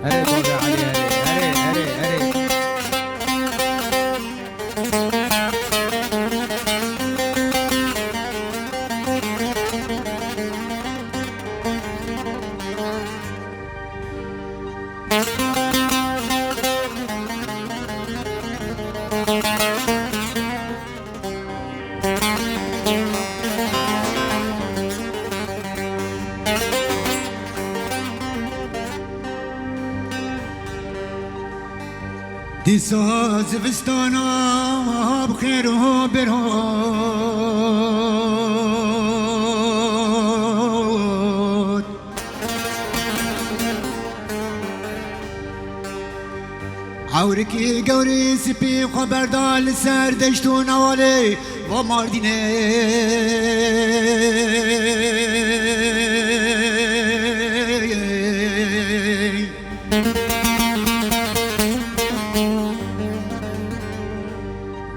Erê, bavê Elî, erê, erê, erê, erê. Dîsa zivistana bi xêr û berhot. Ewrikî gewrî spî xwe berda li ser deşt û newalê va Mardînê.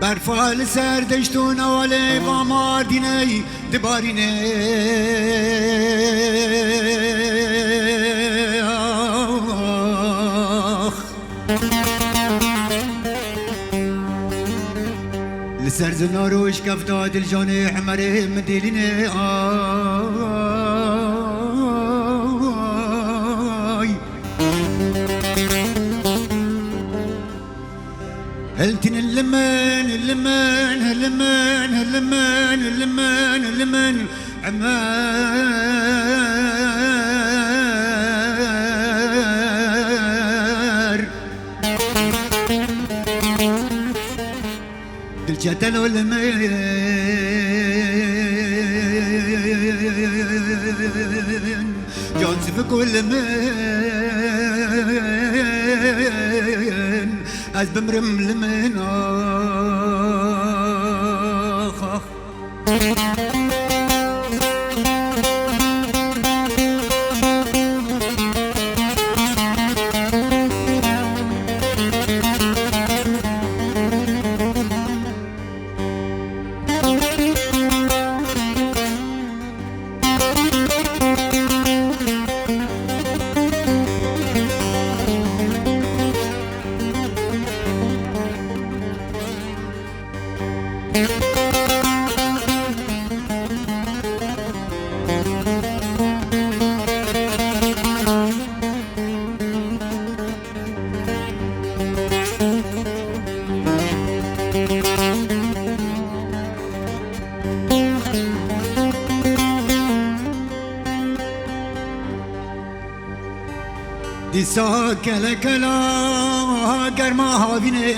Berfa li ser deşt û newalê va Mardînê dibarîne. Ax. Li ser zinar û şkefta dilcanê Emerê min dêlîne. Ay. Hiltin limen, limen, limen, limen, limen, limen, Emer. Dilçetelo limen, can siviko limen, ez bimrim limen, ax, ax. Dîsa kelekela germa havînê.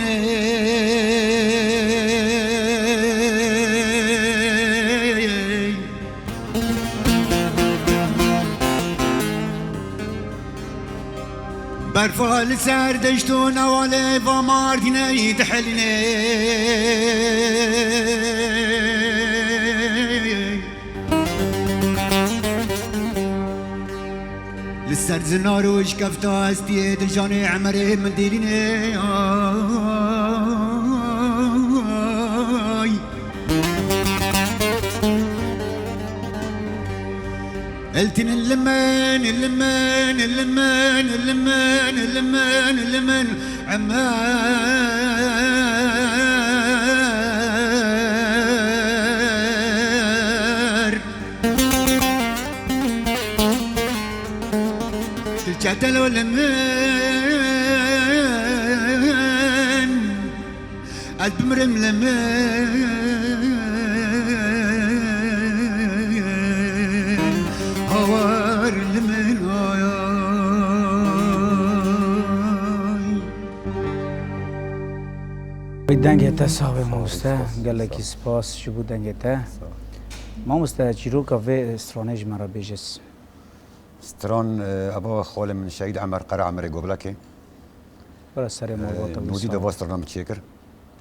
Berfa li ser deşt û newalê va Mardînê dihelîne. Li ser zinar û şkefta ez tiyê dilcanê Emerê min dêlîne. Ay. Hiltin limen, limen, limen, limen, limen, limen, Emer. Çetelo limen. Ez bimrim li min, hawar li min, ay, ay. Dengê te sax be mamoste, gelekî spas ji bo dengê te. Mamoste, çîroka vê stranê ji me re bêje. Stran, e, eva xalê min Şehîd Emer, Qere Emerê Goblekê. Were serê malbata wî. Nûdî de va strana min çêkir.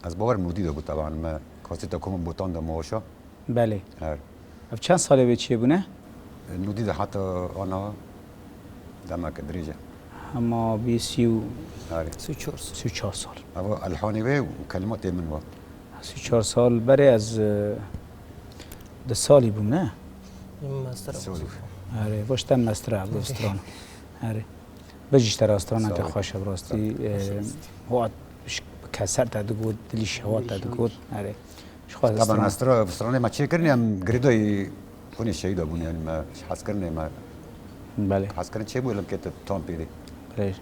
Ez bawer Nûdî de bû, teban me kaseta ku min botan de maşa. Belê. Her. Ev çend salê wê çêbûne? E, Nûdî de heta ana demeke dirêj e. Hema bî sî û Her. Sî û çar sal. Sî û çar sal. Eva elhanê wê û kelimatê min va. Sî û çar sal berê ez, e, du salî bûm, ne? Mestre. Sorry. Erê, boş te mestre, Abdulstran. Erê. Bijî ji te re strana te xweş e, bi rastî, e, hat, bi keser te digot, dilî şewa te digot. Erê. Ji xwe Taban stran- estra, stranê me çêkirin, em girêdayî xwînê şehîda bûn, yani me ji hezkirinê me Belê. Hezkirin çêbû, limkê te tam pêdê. Belê.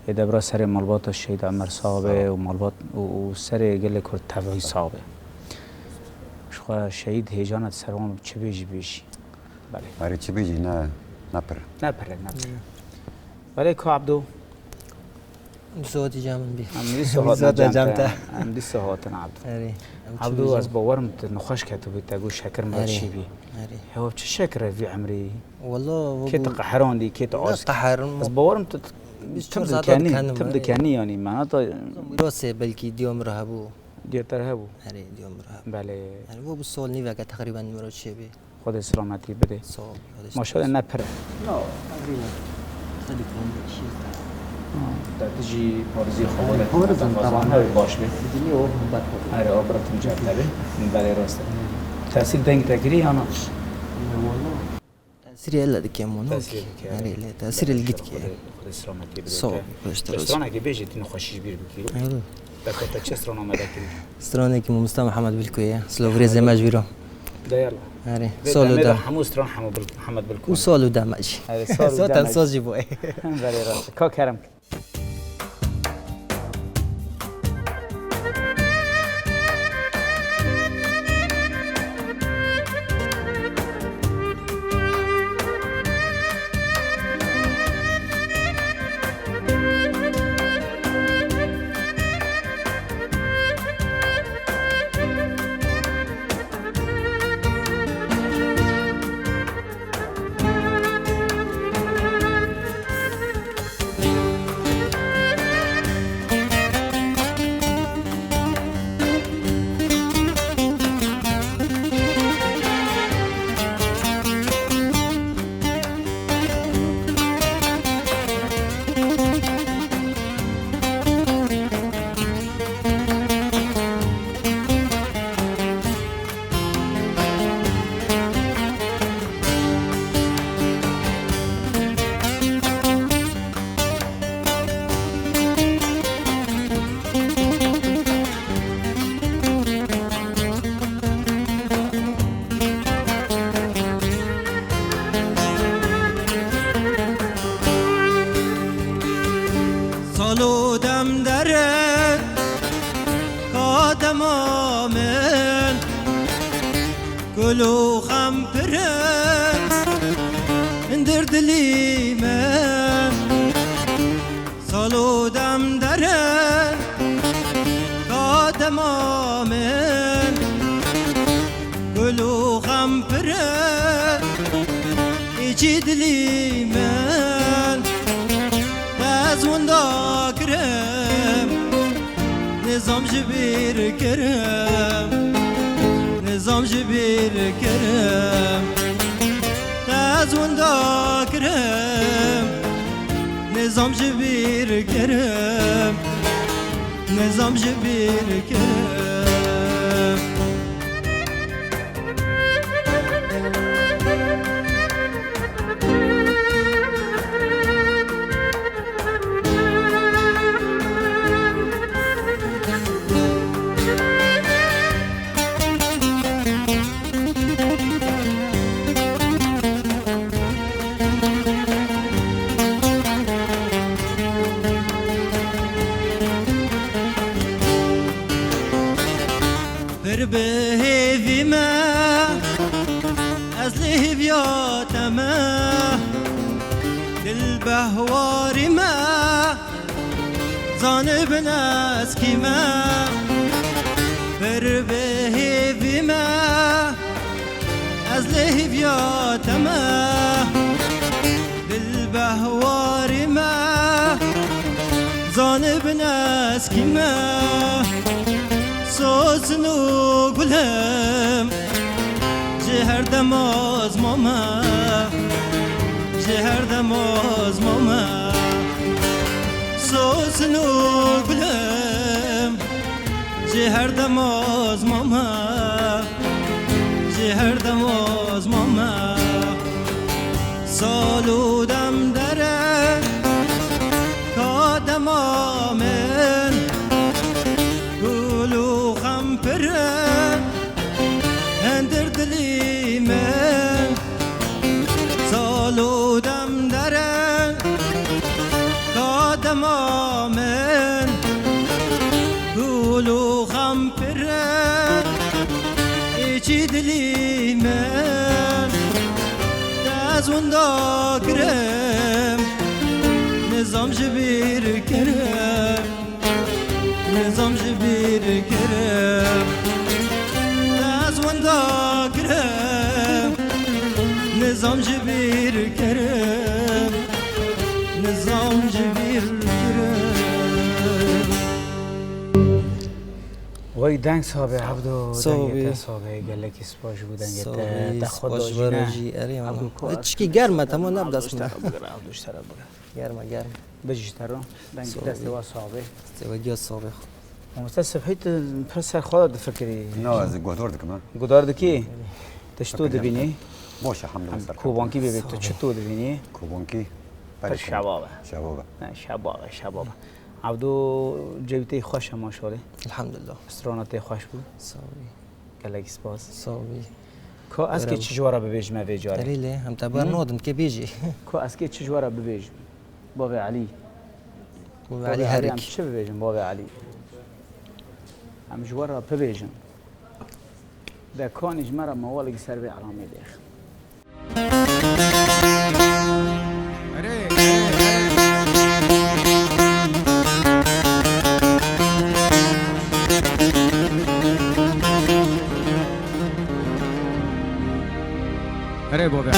Ê debra serê malbata Şehîd Emer sax be û malbat û, û serê gelê Kurd tevî sax be. Ji xwe şehîd hêjana di ser wan çi bêjî bêjî. Belê. Erê çi bêjî ne, ne pir. Ne pir e, ne pir e. Belê ka Abdo. Dîsa hatî cem min bî. Em dîsa Em hatin dîsa hatin cem cem te. te. Em dîsa hatin Abdû. Erê. Em Abdû, çi ez bawerim tu nexweş ketibî, te got şekir me Erê. çî bî. Erê. Hewa çi şekir e vî emrî? Walla, Kê tu qeherandî, kê tu Ne ask? qeherim? Ez bawerim tu Biz tim çar saeta dikenî, dikendim, tim erê. dikenî yanî, mena ta Wîrasê belkî diya min re hebû. Diya te re hebû? Erê, diya min re hebû. Belê. Erê, bu, bu sol nîveke teqrîben min re çêbî. Xwedê selametî bidê. Sağ ol. Maşallah ne pir e. Ya, ez ê xwedî kondek şîr. Ha, te dijî parizî xwe Erê, bile. Parizan, Xwazan tamam. Ew baş be. Didinî o berxwe. Erê, o bira tim cem te be. Belê rast e. Tesîr deng te kirî ya na? Ne, walla. Tesîrê ele dike mono. Tesîrê dike. Erê, lê tesîrê li gitke. Xwedê, Xwedê selametî bide Sağ ol, te. Xwedê selametî. Stranekî bêjî tu nexweşî ji bîr bikî. Erê. Te ko te çi strana me dekirî? Stranekî Mamosta Mihemed Bilko ye. Silav rêzê me ji wî re. De yalla. Erê. Vê Sol û demê de dem. hemû stran hemû bil-, Hemed Bilko. Û sol û dem jî. Erê, sol û Zaten dem. soz jî bû. Belê rast. Ka kerem. Salo dem dere ka dema min, gul û xem pir in hundir dilî min. Salo dem dere ka dema min, gul û xem pir in îçî dilî min. Ez winda kirim, nizam ji bîr kirim, nizam ji bîr kirim. Ez winda kirim, nizam ji bîr kirim, nizam ji bîr kirim. Pir bi hêvî me, ez li hêviya te me, dilbehwarî me, zanibin ez kî me. Pir bi hêvî me, ez li hêviya te me, dilbehwarî me, zanibin ez kî me. Sosin û gulim ji her dem azma me, ji her dem azma me. Sosin û gulim ji her dem azma me, ji her dem azma me. Sal û dem dere ka dema min, gul û xem pir in hundir dilî min. Sal û dem dere ka dema min, gul û xem pir in îçî dilî min. Ez winda kirim, Nizam ji bîr kirim, nizam ji bîr kirim, ez winda kirim, nizam ji bîr kirim, nizam ji bîr kirim. Wey deng sabe Ebdo, dengê te sabe, gelekî spas ji bo dengê te, te xwe da jî ne. Ebdo, çikî germ e, tamam, ne bi dest min. Abdul, ji te re bigire, Abdul, ji te re bigire. Germ e, germ e. Bijî ji te re. Dengê te sewa sabê. Sewa giya sabê xwe. Mamoste Sibhî, tu pir ser xwe de difikirî. Na, ez guhdar dikim, ha. Guhdar dikî? Tu çito dibînî? Baş e, elhamdulillah. Kobankî bibê, tu çito dibînî? Kobankî. Pir şebab e. Şebab e. Ne, şebab e, şebab e. Abdo, cewî te xweş e, maşallah. Elhamdulillah. Strana te xweş bû. Sağ ol. Gelek spas. Sağ ol. Ko ez kê çi ji we re bibêjim vê carê? Erê lê, em te ber nadin, kê bêjî. Ko ez kê çi ji we re bibêjim? Bavê Elî. Bavê Elî, her em çi bibêjin, Bavê Elî? Em ji we re bibêjin. De kanî ji me re mewalekî ser vê elamê bêxin. Erê bavê.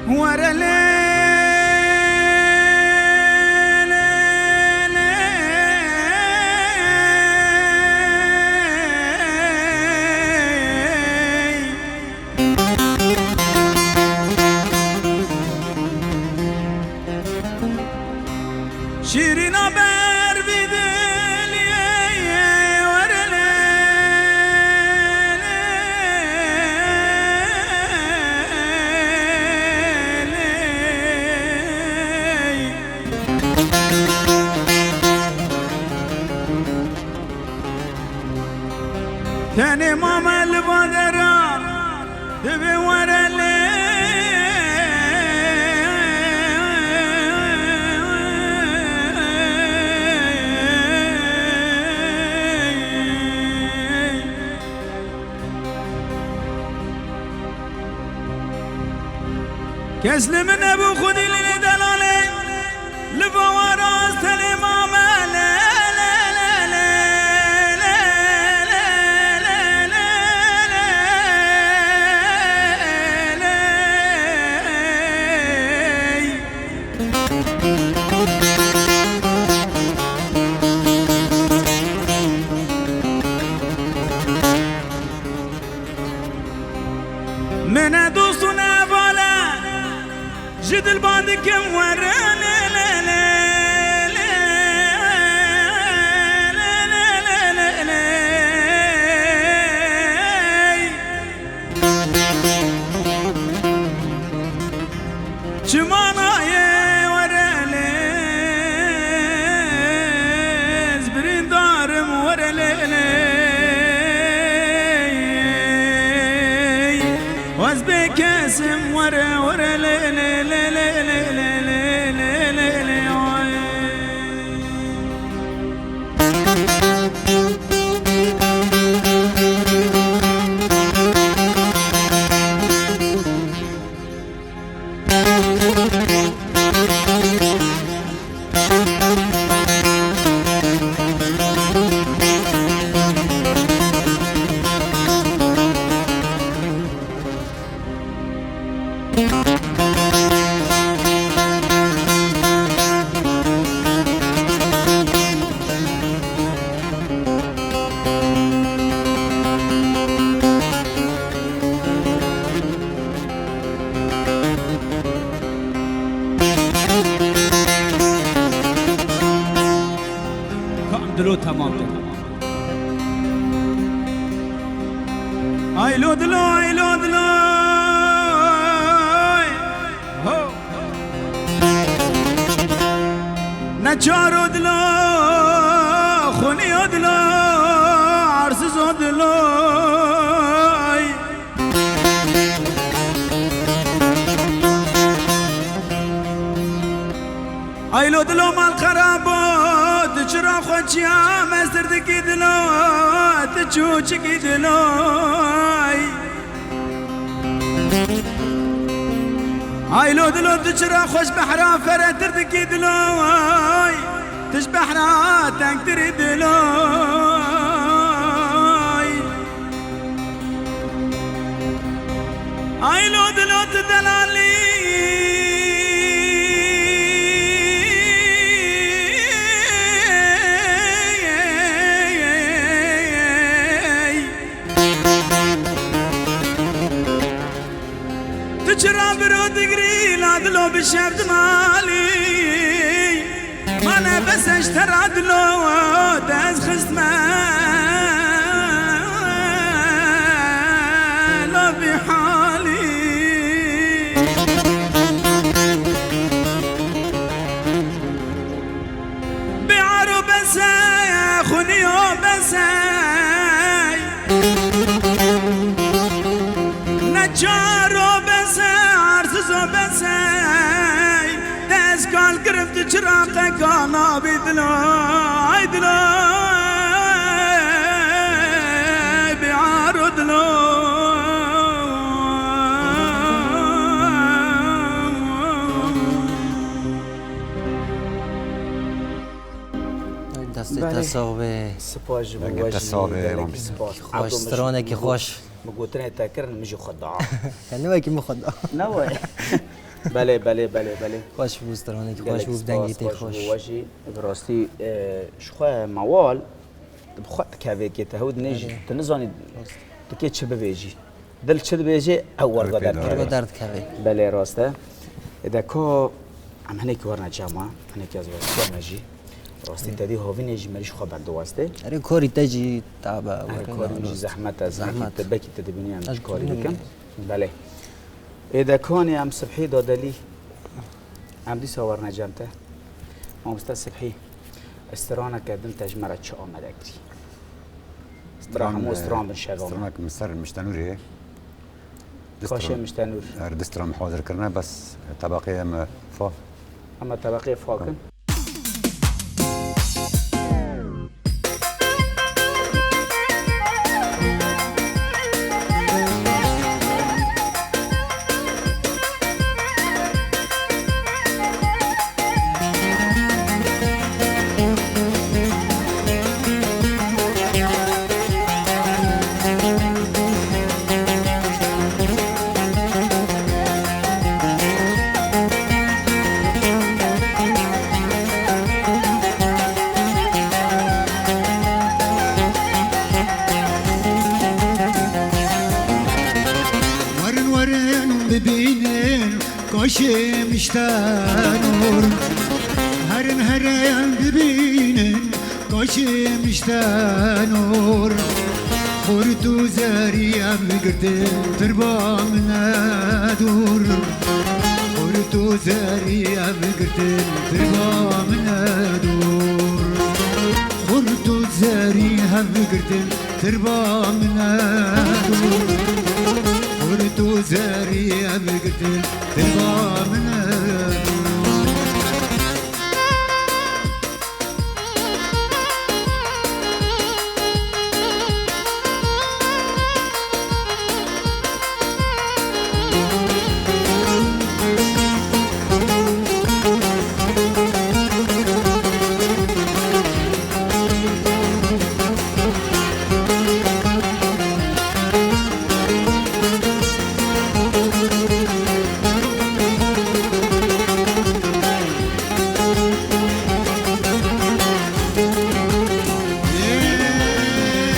Were lê, lê, lê. Şîrîna ber vî diliyê, were lê, lê, lê. Tenê mame li va dera, divê were lê. Kes li min nebû xwedî lê delalê, li va waraz tenê mame lê, lê, lê. Min e dost û ne heval e, ji dil ba dikim Tamamdır. Ay lo dilo, ay lo dilo. Ho. Neçar o dilo, xunî o dilo, arsız o dilo. Ay lo dilo mal xerabo, tu çira xwe çiya mestir dikî dilo, tu çûçikî dilo. Ay lo dilo tu çira xwe ji behra feretir dikî dilo, tu ji behra tengtirî dilo. Ay lo dilo tu delalî. Tu çira biro digrî la dilo bi şev dimalî. Mane bes ez ji te re dilo, te ez xistme lo bi halî. Bi aro bese, xunîyo bese. Neçar o bese, arsız o bese. Te ez kal kirim tu çira qeka nabî dilo, ay dilo, bi aro dilo. Destê te Belê. Sax be. Spas ji bo Dengê we te jî sax be, gelekî Wan. Spas. Xweş, Ebdo, min ji, stranekî min got-, xweş. Min gotinê te kirin, min jî xwe da. Te ne wekî min xwe da. Ne we. Belê, belê, belê, belê. Xweş bû stranekî, xweş Gelek bû, spas, dengê te xweş bû xweş. We jî. Bi rastî, e, ji xwe mewal, tu bi xwe dikevê kê te hew dinêjî, Erê. Tu nizanî Rast. Tu kê çi bibêjî. Dil çi dibêje, ew werga Ew pê derkeve. Werga derdikeve. Belê, rast e. Ê de ka em hinekî werine cema, hinekî ez westiya me jî. Rastî Hı. te dî havînê jî me jî xwe bende westê. Erê, korî te jî tabe, Erê, werga korî min jî rast. Zehmet e, Zehmet. Belkî te, belkî te dibînî em Ez ji korî dibînim. Dikim. Belê. Ê de kanê em Sibhî Dadelî, em dîsa werine cem te. Mamoste Sibhî, straneke din te ji me re çi amade kirî? Stran, Stran, hemû e, stran bin şevane. Stranek min ser Miştenûrê. Kaşê Miştenûr. Er, du stran hazir kirine, bes tebeqê em, e, fa. Em tebeqê fa kin. Werin werin bibînin kaşê Miştenûr. Herin herin bibînin kaşê Miştenûr. Xurt û zerî ev girtin tirba min nedûr. Xurt û zerî ev girtin tirba min nedûr. Xurt û zerî ev girtin tirba min nedûr. Xurt û zerî ev girtin tirba min nedûr.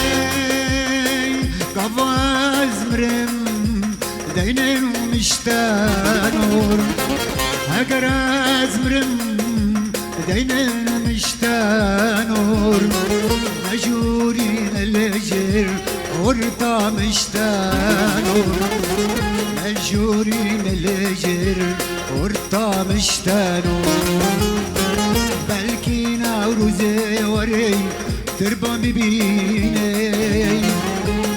Ey, gava ez mirim, deynên Miştenûr. Heger ez mirim, deynên Miştenor, mejûrî milijir, orta miştenor, mejûrî milijir, orta miştenor. Belkî Newrozê werê tirban bibînê,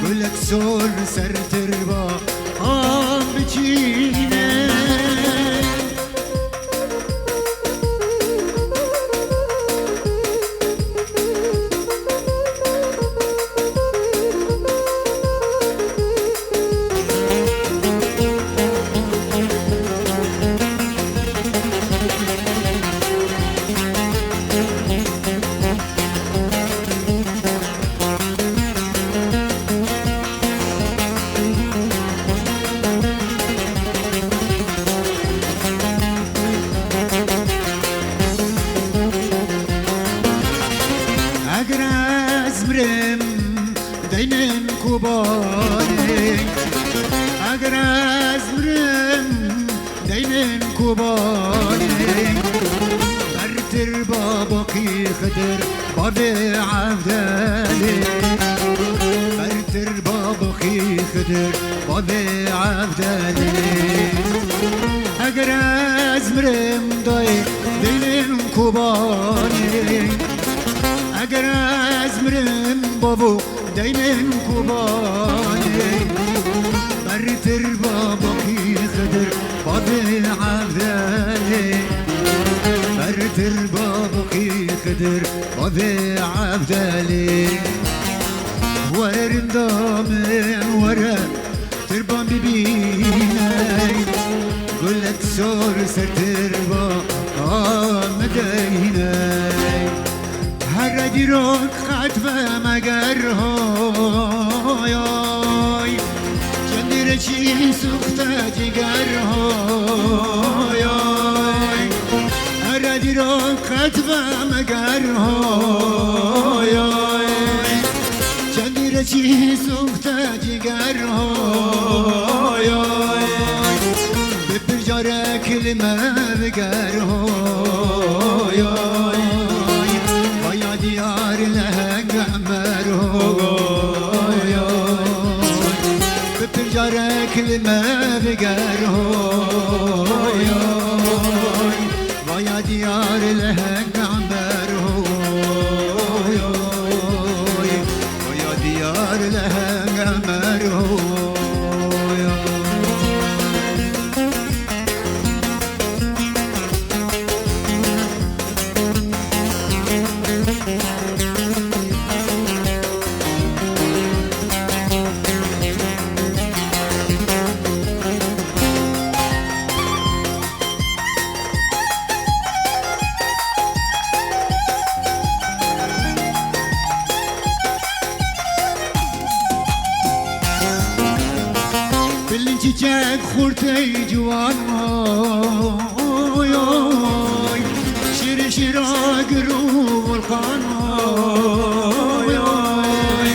gulek sor ser tirba an biçînê. Eger ez mirim, deynin Kobanê. Eger ez mirim, deynin Kobanê. Bertir babakî Xidir, bavê Evdelê. Bertir babakî Xidir, bavê Evdelê. Eger ez mirim, dayê, deynin Kobanê. Eger ez mirim, bavo, deynin Kobanê. Bertir babakî Xidir, bavê Evdelê. Bertir babakî Xidir, bavê Evdelê. Were rinda min, were tirban bibîney, gulek sor ser tirba min deyney. Here dîrok qet ve meger hoy, çendî re çî suxte ciger hoy. Here dîrok qet ve meger hoy, çendî re çî suxte ciger hoy. Bi pir carek li me biger hoy, vaya diyar leheng Emer hoy. Bi pir carek li me biger hoy, vaya diyar leheng Emer hoy. Vaya diyar leheng Emer hoy. Bilin çiçek xurtey ciwan oy, oy. Şir şira gir û volkan oy, oy.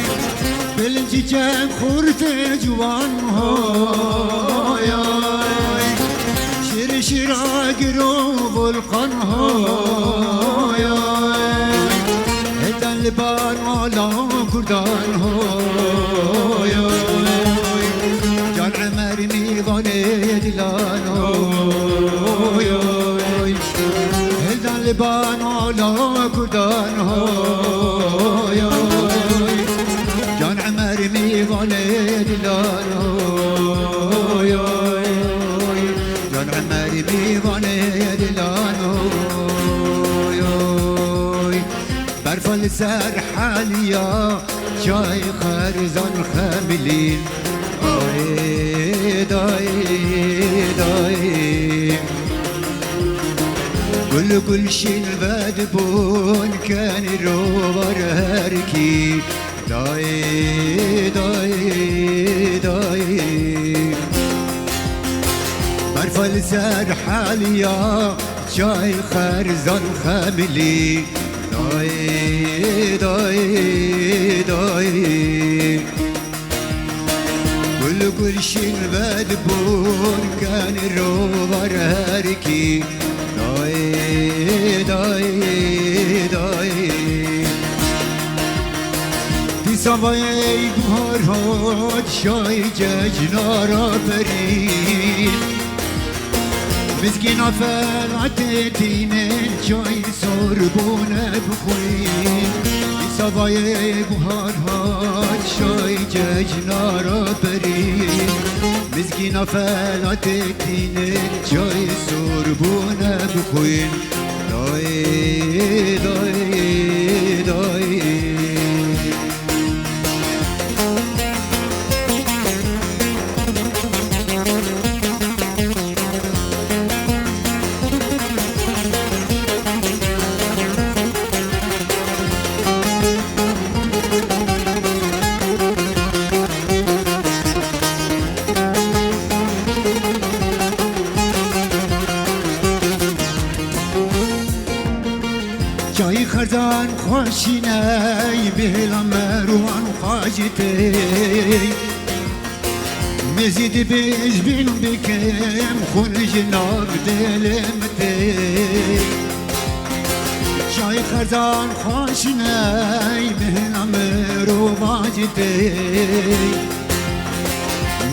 Bilin çiçek xurtê ciwan oy, oy. Şir şira gir û volkan oy, oy. Hêdan li ban ala kurdan hoy, oy. Can Emer mîvanê dilan hoy, oy. Hêdan li ban ala kurdan hoy, oy. Can Emer mîvanê dilan hoy, oy. Can Emer mîvanê dilan hoy, oy. Berfa li ser heliya çay xerzan xemilîn. Ay, day, day. Gul gulşîn vedibûn kenî rovar herkî. Day, day, day. Berfa li ser heliya çay xerzan xemilî. Day, day, day. Gul gulşîn vedibûn kenî rovar herkî. Day, day, Vay buhar hat şay cecnara berî. Mizgîna felatê tînin çay sor bûne bixwîn. Îsa vay buhar hat şay cecnara berî. Mizgîna felatê tînin çay sor bûne bixwîn. Dayê, dayê, dayê. Çayî xerzan xweşîney, bêhla merwan xwecitey. Mezî dibêj bîn bikim, xwin ji nav dilê min tê. Çayî xerzan xweşîney, bêhla merwan xwecitey.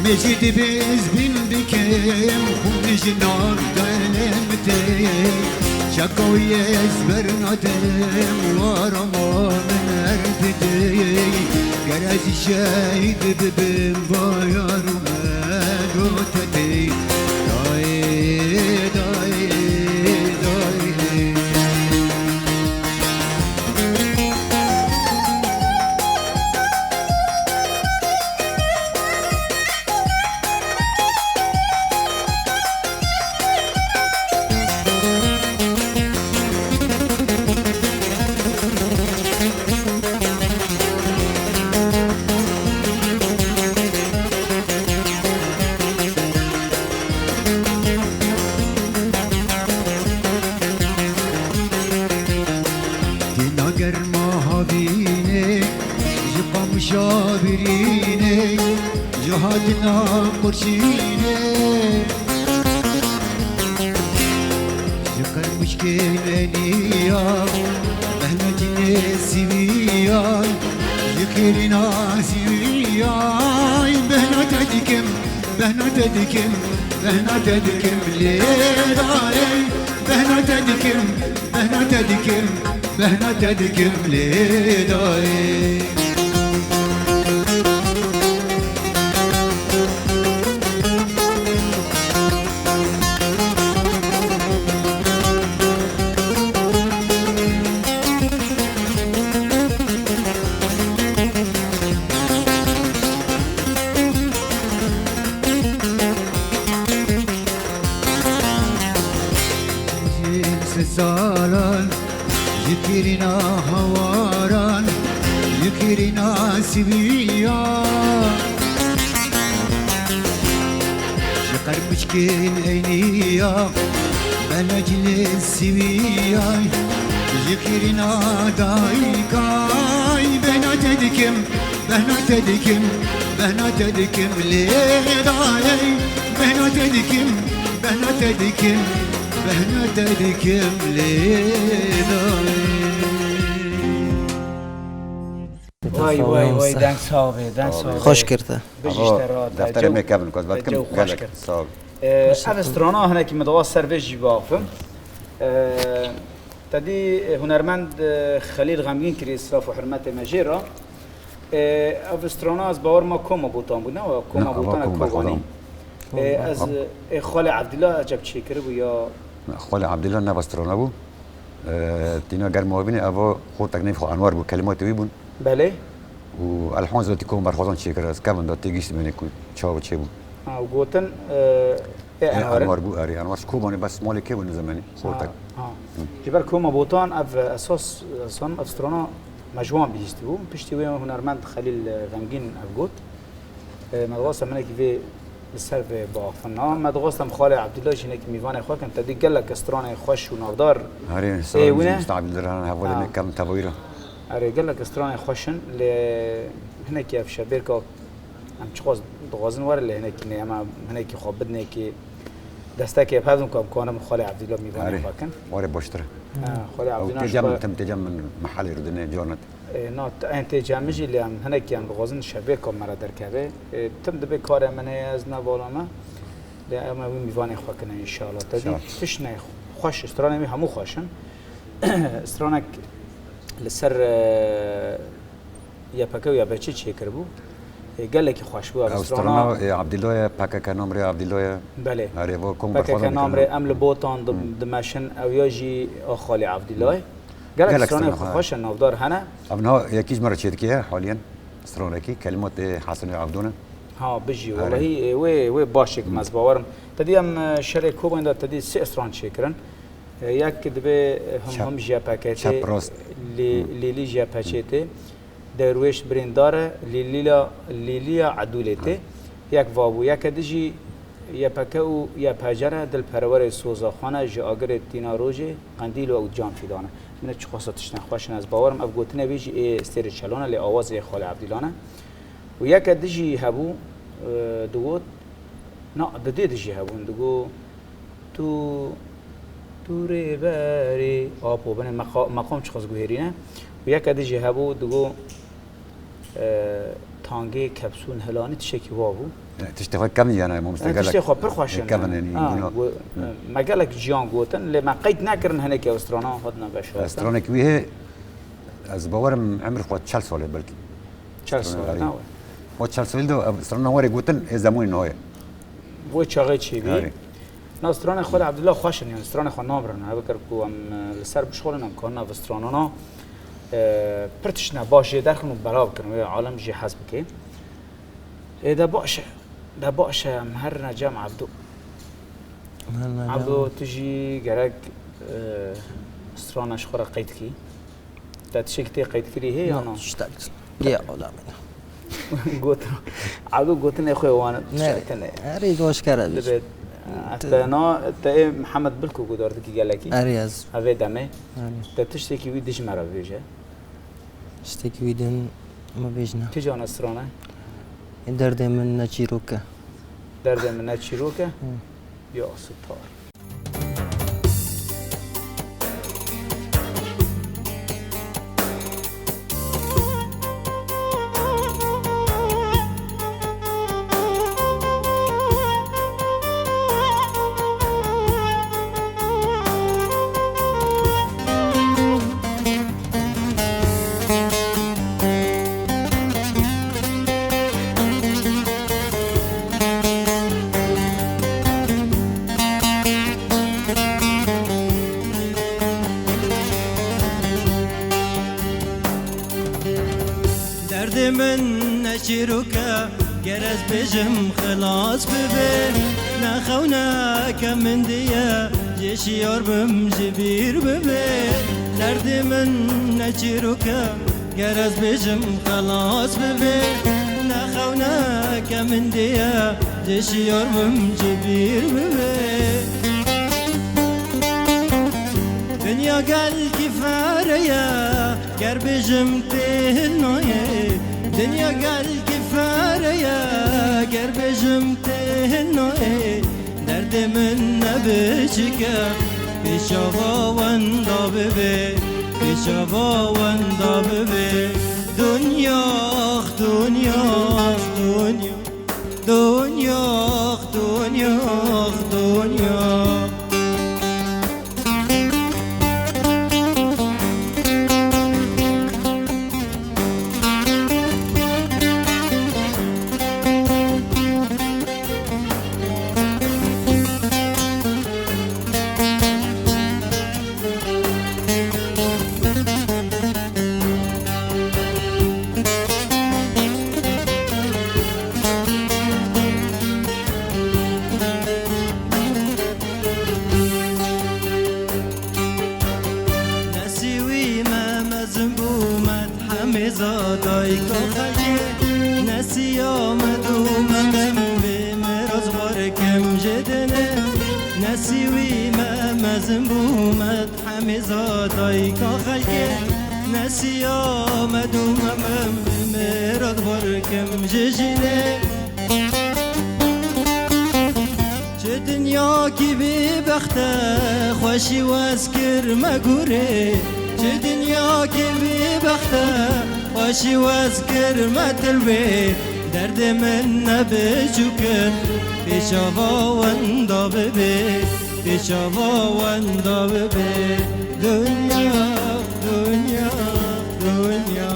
Mecî dibêz bîn bikim, xwin ji nav dilê min tê. Çeko yê ez ber nadim, warama min her didê. Ger ez şehîd bibim, vayar û me gote tê. Dayê, dayê, dayê. Tîna germa havînê, ji qamişa birînê, ji hatina qurşînê, ji qermişkên eniya, behna cinê sivîya, ji xêrîna sivîya, behna te dikim, behna te dikim, behna te dikim lê dayê, behna te dikim, behna te dikim, behna te dikim lê dayê. Ji salan, ji kirîna hawaran, ji kirîna siviya. Ji qermişkên eyniya, belek li siviya. Ji kirîna dayikay, bena te dikim. Behna te dikim, behna te dikim lê dayê. Behna te dikim, behna te dikim, behna te dikim lê dayê. Vay, vay, vay, deng sax bê, deng sax bê. Xweş kir te. Bijî ji te re, te defterê me kevin ku ez vedikim, gelek sağ ol. Ee, ev strana hinekî min dixwest ser vê jî biaxivim. Ee, te dî, e, hunermend, e, Xelîl Xemgîn kirî, siraf û hurmetê me jê re. Ê, ev strana ez bawer ma Koma Botan bû, ne wa Koma Botan e, Koma Berxwedan. Ê, ez, ê, Xalê Evdîla eceb çêkiribû ya? Xalê Evdîla ne ev strana bû. Ê, tîna ger ma bînî, eva xortek nêv xwe Enwer bû, kelimatê wî bûn. Belê. Û Elhan Zotî Koma Berxwedan çêkir, ez kevin da têgihîştibêne ku çawa çêbû. Ha, û gotin, e, ê, Enwer bû, erê, Enwer ji Kobanê bes malê kê bû nizemê, xortek. Ha, ha. Ji ber Koma Botan ev esas, esas ev strana me ji wan bihîstibû. Piştî wê hunermend Xelîl Xemgîn ev got. E, me dixwest em hinekî vê li ser vê biaxivin. Me dixwest em Xalê Evdîla jî hinekî mîvanê xwe kin. Te dî gelek stranê xweş û navdar ê wî ne. Mustafa Evdîla hevalê me kevin tevayî re. Erê, gelek stranê xweş in, lê hinekî ev şebêrka Em çiqas dixwazin were lê hinekî nê, em hinekî xwe bidinê kê destekê hevdin ku em kanin Xalê Evdîla mîvanê xwe kin. Were baştir e. Ha, Xwedê Ew Evdîna tê ji cem xwe min, tim tê cem min mehelê rûdine, carna te. E, na, t-, em tê cem min jî, lê em hinek em dixwazin şevê ka me re derkeve. E, tim dibê karê min heye, ez ne vala me. Lê em ê wî mîvanê xwe kine înşallah. Te dî Sağ ol. Tişt ne xweş, stranê wî hemû xweş in. Stranek li ser, e, Y P K û Y P Ç çêkiribû. E, gelekî xweş bû ev Ew strana. Strana, e, Abdîlo ye, P K K namrê Abdîlo ye. Belê. Erê, bo kom P K K berxwedana namrê, em li Botan di-, Hmm. dimeşin, ew ya jî a xalê Abdîlo ye. Hmm. Gelek Gelek stranê strana, xwe ha. Xweş e, navdar hene. Ev niha yekî ji me re çêdikê ye, haliyen. Stranekî, kelimat, e, Hasanê Abdû ne. Ha, bijî, Erê. Welahî, e, wê, wê baş çêkim, Hmm. ez bawerim. Te dî em, e, şerê Kobanê de te dî sê stran çêkirin. E, yek dibe, e, him Çep, him ji Y P K tê, çep rast. lê-, Hmm. lêlî ji Y P Ç'ê tê. Derwêş birîndar e, Lîlîla, Lîlîya Edûlê tê. Yek va bû. Yeke di jî Y P K û Y P C re dilperwerê soza xwe ne, ji agirê tîna rojê, qendîl û ew can fîdan e. Min çiqasa tiştên xweş in, ez bawerim ev gotinê wî jî ê Stêrê Çelon e, lê awazê ê Xalê Evdîlan e. Û yeke di jî hebû, e, digot, na, di dê di jî hebûn, digot, Tu, tu rêberê, apo, binê meqa-, meqam çiqas guhêrî ne. Û yeke di jî hebû, digot, e, tangê kepsûn hilanî tiştekî wa bû. E, tiştê xwe kevn yana, mamoste, E, gelek. Tiştê xwe pir xweş E, in. Kevn, yani, Ha, buna. gu-, Hmm. e, me gelek jiyan gotin, lê me qeyd nekirin hinek ew strana hatina veşartin. E, stranek wî hê, ez bawerim emir xwe çel sal e belkî. Çel sal, Strana na we. O çel sal de ev strana warê gotin, ê zemanî niha ye. Wê çaxê çêbî. Erê. Na stranê xwe de Abdullah xweş in, yani stranê xwe namirin. Ev kir ku em, e, li ser bişxulin, em karina ev stranana, e, pir tiştine baş jê derxin û belav bikin, wê alem jê hez bike. Ê de baş e, de baş e, em herine cem Abdû. Herine cem. Abdû, tu jî gerek, e, strana ji xwe re qeyd kî. Te tiştekî tê qeydkirî heye ya na? Tiştek. Lê ola min. Gotin. Abdû gotinê xwe wan Ne, tiştek tune. Erê doşkere bî. Dibe, te na, te ê Mihemed Bilko gudar dikî gelekî. Erê ez. Evê demê. Erê. Te tiştekî wî dij me re bêje. Tiştekî wî din me bêjne. Kîja ne strane? Derdê min ne çîrok e. Derdê min ne çîrok e? Hı. Ya sitar. Derdê min ne çîrok e, ger ez bêjim xilas bibe. Ne xewneke min diye, jê şiyar bim ji bîr bibe. Derdê min ne çîrok e, ger ez bêjim xelas bibe. Ne xewneke min diye, jê şiyar bim ji bîr bibe. Dinya gelkî fere ye, ger bêjim tê nayê. Dinya gelkî fere ye, ger bêjim tê nayê. Derdê min ne biçik e, pêşava wenda bibe, pêşava wenda bibe. Dinya, dinya, dinya. Dinya, dinya, dinya. Nesî wî me mezin bû, me hemêza dayika xelkê. Nesîya me dû me mem bê, me razbar kem ji dinê. Nesî wî me mezin bû, me hemêza dayika xelkê. Nesîya me dû me mem bê, me razbar kem ji jinê. Çi dinya Dinyakî bêbext e, xweşî wez kir me gûrê. Çi dinyakî bêbext e, xweşî wez kir me tilvê. Derdê min ne biçûk e, pêşava wenda bibê, pêşava wenda bibê. Dinya, dinya, dinya.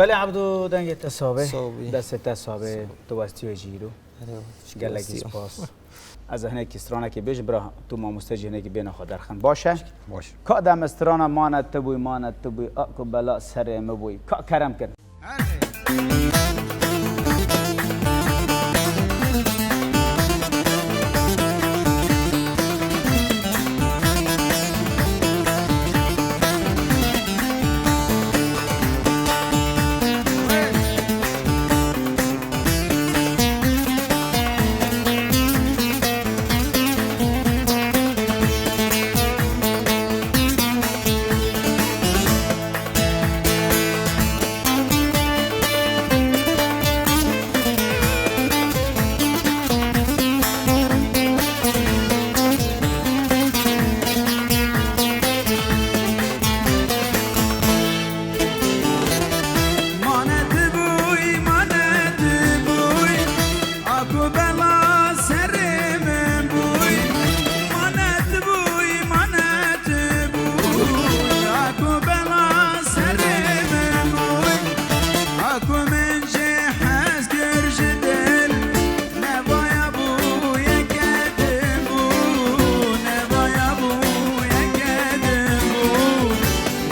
Belê Ebdo, dengê te sax bê. Sax bî. Destê te sax bê. Sax ol. Tu westî wê jî îro. Erê, şikir Gelekî westî. Spas. Ez ê hinekî stranekê bêjim, bira tu mamoste jî hinekî bêhna xwe derxin. Baş e? Baş. Ka dem strana mane tu bûy, mane tu bûy, a ku bela serê min bûy. Ka kerem kin. Mane tu bûy, mane tu bûy, a ku bela serê min bûy. Mane tu bûy, mane tu bûy, a ku bela serê min bûy. A ku min jê hez kir ji dil. Nevaya bû yeke din bû, nevaya bû yeke din bû,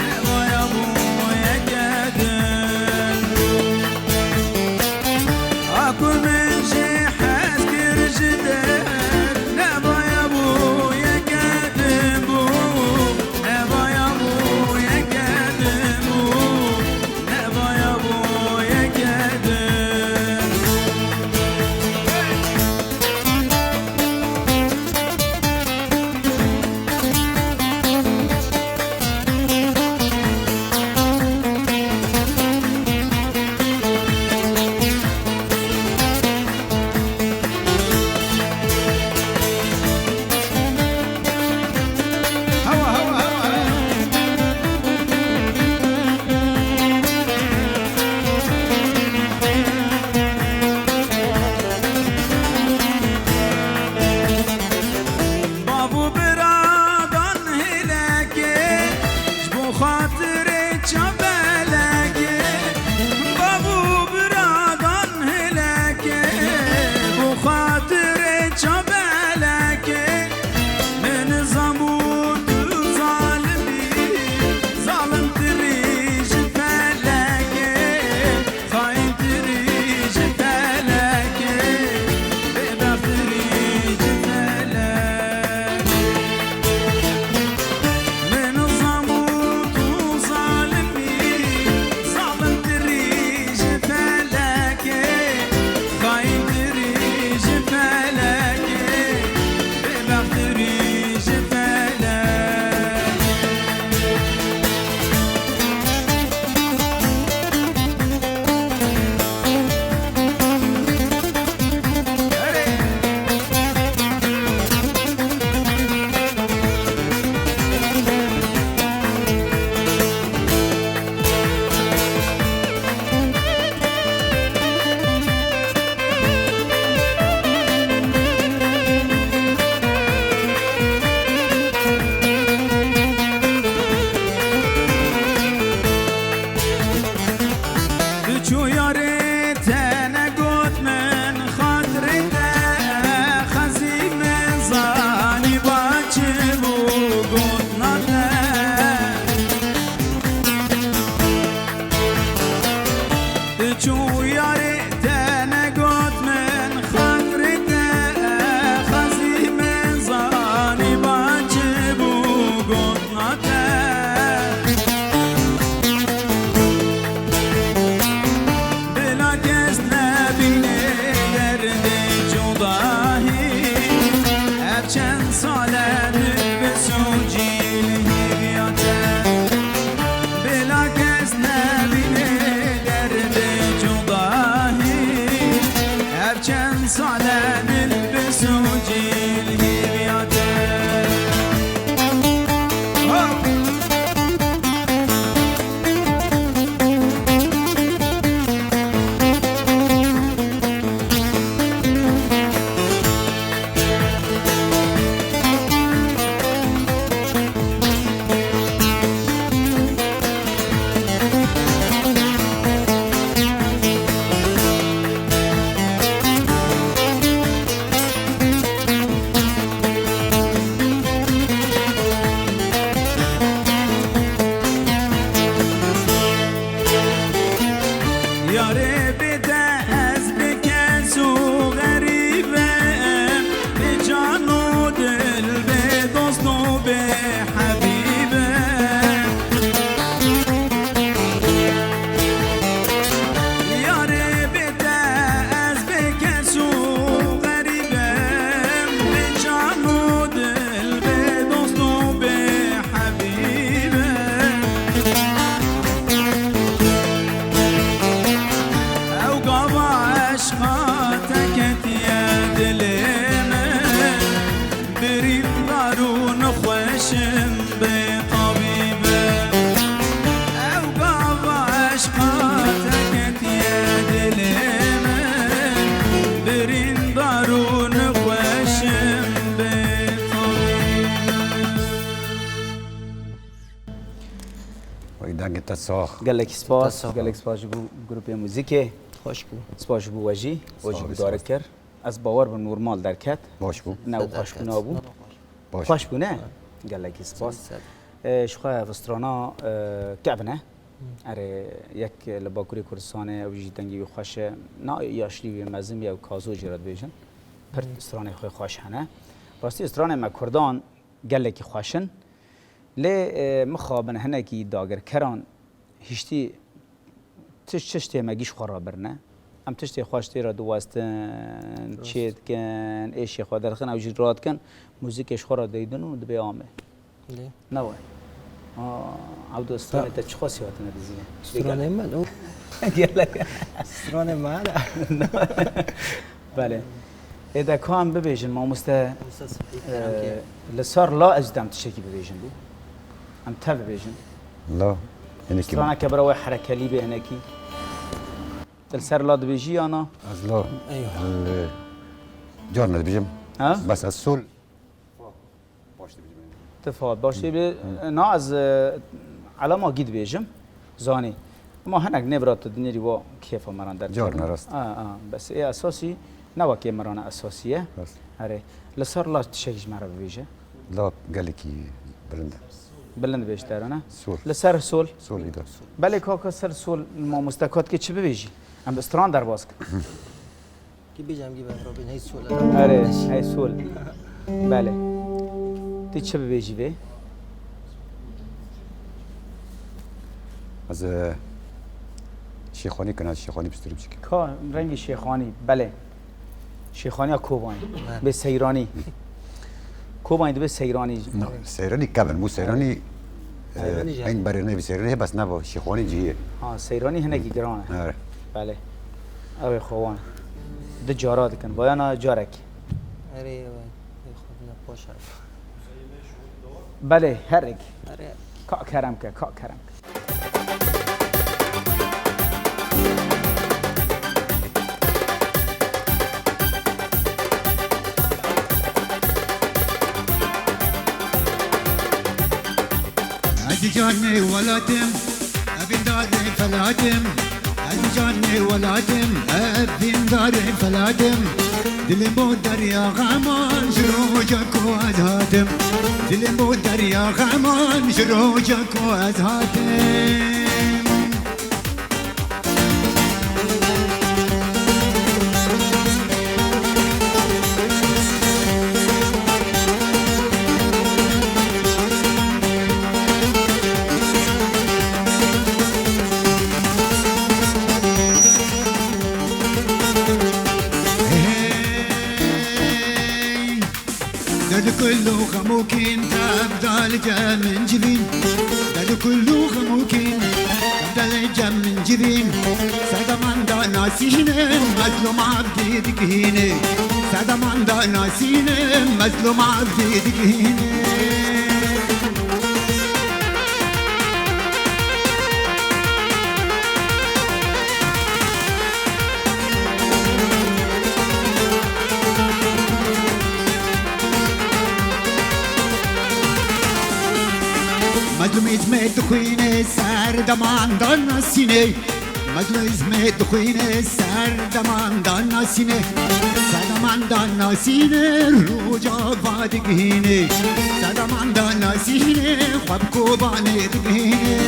nevaya bû yeke din bû. A ku min jê hez kir ji dil, nevaya bû yeke din bû, nevaya bû yeke din bû. Nevaya bû yeke din. Bav û biradan hêlekê, ji bo xatirê çavbelekê. Bav û biradan hêlekê, bo xatirê çavbelekê. Min zam û tu zalim î, zalimtir î ji felekê. Xayintir î ji felekê, bêbextir î ji felekê. Min zam û tu zalim î, zalimtir î ji felekê. Xayintir î ji felekê, bêbextir î ji felekê. Tu çû yarê te negot min xatirê te, xezî min zanî ba çi bû gotina te. Tu çû yarê te negot min xatirê te, xezî min zanî ba çi bû gotina te. Bila kes nebîne derdê cudahî, ev çend Te sax. Gelekî spas. Te sax. Gelekî spas ji bo grûpê muzîkê. Xweş bû. Spas ji bo we jî. We jî Sağ ol, gudarî spas. Kir. Ez bawer bim normal derket. Baş bû. Ne, Te xweş bû derket. Nabû. Baş. Xweş bû ne? Gelekî spas. Sağ ol. E, ji xwe ev strana, e, kevin e. Erê, yek li Bakurê Kurdistanê, ew jî dengê wî xweş e. Na yaşlî wî mezin bî, ew Kazo jê re dibêjin. Pir stranê xwe xweş hene. Rastî stranê me Kurdan gelekî xweş in. Lê, e, mixabin hinekî dagirkeran hiştî tişt, tiştê me gîş xwe rabirine. Em tiştê xweş tê re diwestin, Rast. Çê dikin, êşê xwe derxin, ew jî radikin, muzîkê ji xwe re deydin û dibê amê. Lê? Ne we. Aa, Abdul, stranê te çiqasî hatine dizîne? Stranê min û Gelek. Stranê me ne. Belê. Ê de ka em bibêjin, mamoste, Mamoste Sifî, e, kerem ke. Li ser la ez dem tiştekî bibêjin bû. Em te bibêjin. La, hinekî. Straneke bira we herekelî bê hinekî. Li ser la dibêjî ya na? Ez la, Eywa. Li, carna dibêjim. Ha? Bes ez sol. Baş dibêjim. Tifa, baş dibê, na ez, e, elama gî dibêjim. Zanî. Ama hinek nêvira tu dinêrî wa kêfa me ran derkevin. Carna rast. A, a, bes ê esasî ne wekê me rana esasî ye. Rast. Erê. Li ser la tişek ji me re bibêje. La gelekî bilind e. Bilind bêj te re ne? Sol. Li ser sol. Sol îda. Belê kaka ser sol mamoste katkê çi bibêjî? Em bi stran derbas kin. Kî bêje em gî bevra bin, hey sol. Erê, hey sol. Belê. Tu çi bibêjî vê? Ez, e, Şêxanî kena, Şêxanî bistrim çikî. Ka rengî Şêxanî, belê. Şêxaniya Kobanî. He. Bê Seyranî. Kobanî dibe Seyranî. Na, Seyranî kevin. Bu Seyranî, Seyranî e, jî. Eyn berê ne bi Seyranî, he, bes ne bu Şêxanî cihî ye. Ha, Seyranî hinekî giran e. Evet. Belê. Ew ê xwe wan. Di cara dikin. Vayana carek. Erê, ew ê xwe bine paşa. Belê, herek. Erê. Ka kerem ke, ka kerem ke. Ez canê welatim, ez bindarê felatim. Ez canê welatim, ez bindarê felatim. Dilim bo derya xeman, ji roja ku ez hatim. Dilim bo derya xeman, ji roja ku ez hatim. Hey! Derdê kul û xemokên tevda li cem min civîn. Derdê kul û xemokên tevda li cem min civîn. Serda manda nasînin, mezlûm abdî digihîne. Serda manda nasînin, mezlûm abdî digihîne. Mezlûm îzmê dixwîne ser deman da nasîne. Mezlûm îzmê dixwîne ser deman da nasîne. Ser deman da nasîne, rûca va digihîne. Ser deman da nasîne, xwe bi Kobanê digihîne.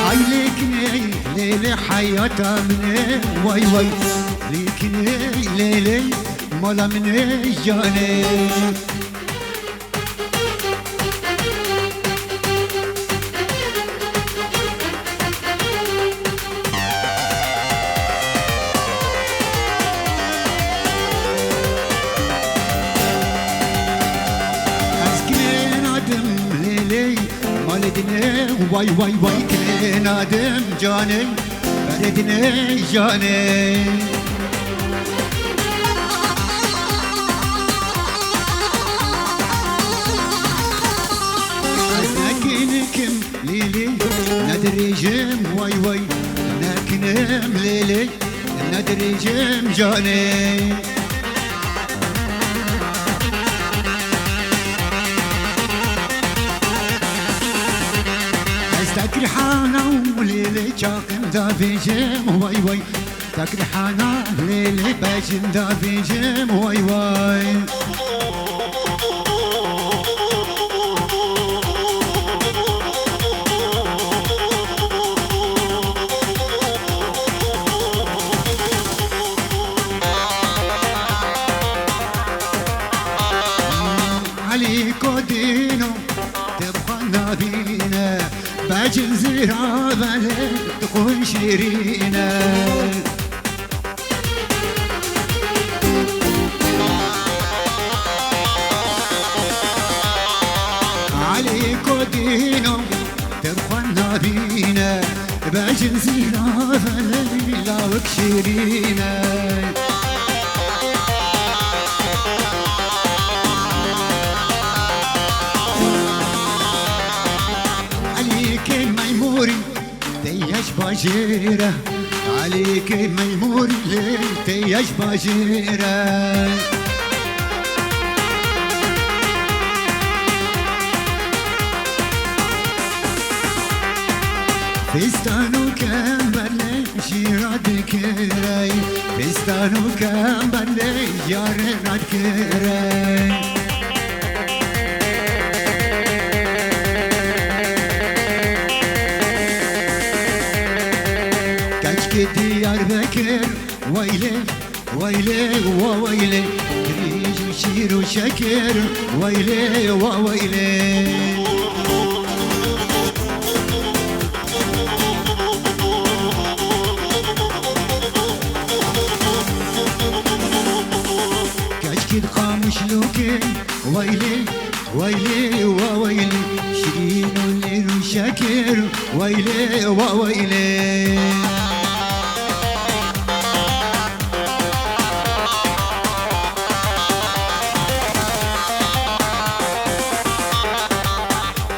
Ay lêkinê, lê lê heyata min e, way way. Lêkinê, lê lê, mala min e, canê. Ez kinê nadim lê lê, malê dinê, way, way, way, kinê nadim canê, berê dinê canê. Ez nekinikim lîlî Nedirêjim way way, nekinim lêlê, nedirêjim canê. Ez tekirhana û lêlê çaxim davêjim way way. Tekirhana lêlê bejin davêjim way way. Elî Kodîno, te bi xwe nabîne, bejin zîra velê dixwin şîrîne. Elî Kodîno, te bi xwe nabîne, bejin zîra velê lawik şîrîne. Elîkê Meymûrî, Teyyaş bajêre, Elîkê Meymûrî lê teyyaş bajêre. Fîstan û kember lê jî radikirey, fîstan û kember lê yarê radikirey. Keçkî Diyarbekir, weylê, weylê, wa weylê. Dirîj û şîr û şekir, weylê, wa weylê. Keçkî di Qamişlûkê, weylê, weylê, wa weylê. Şirîn û lêr û şekir, weylê, wa weylê.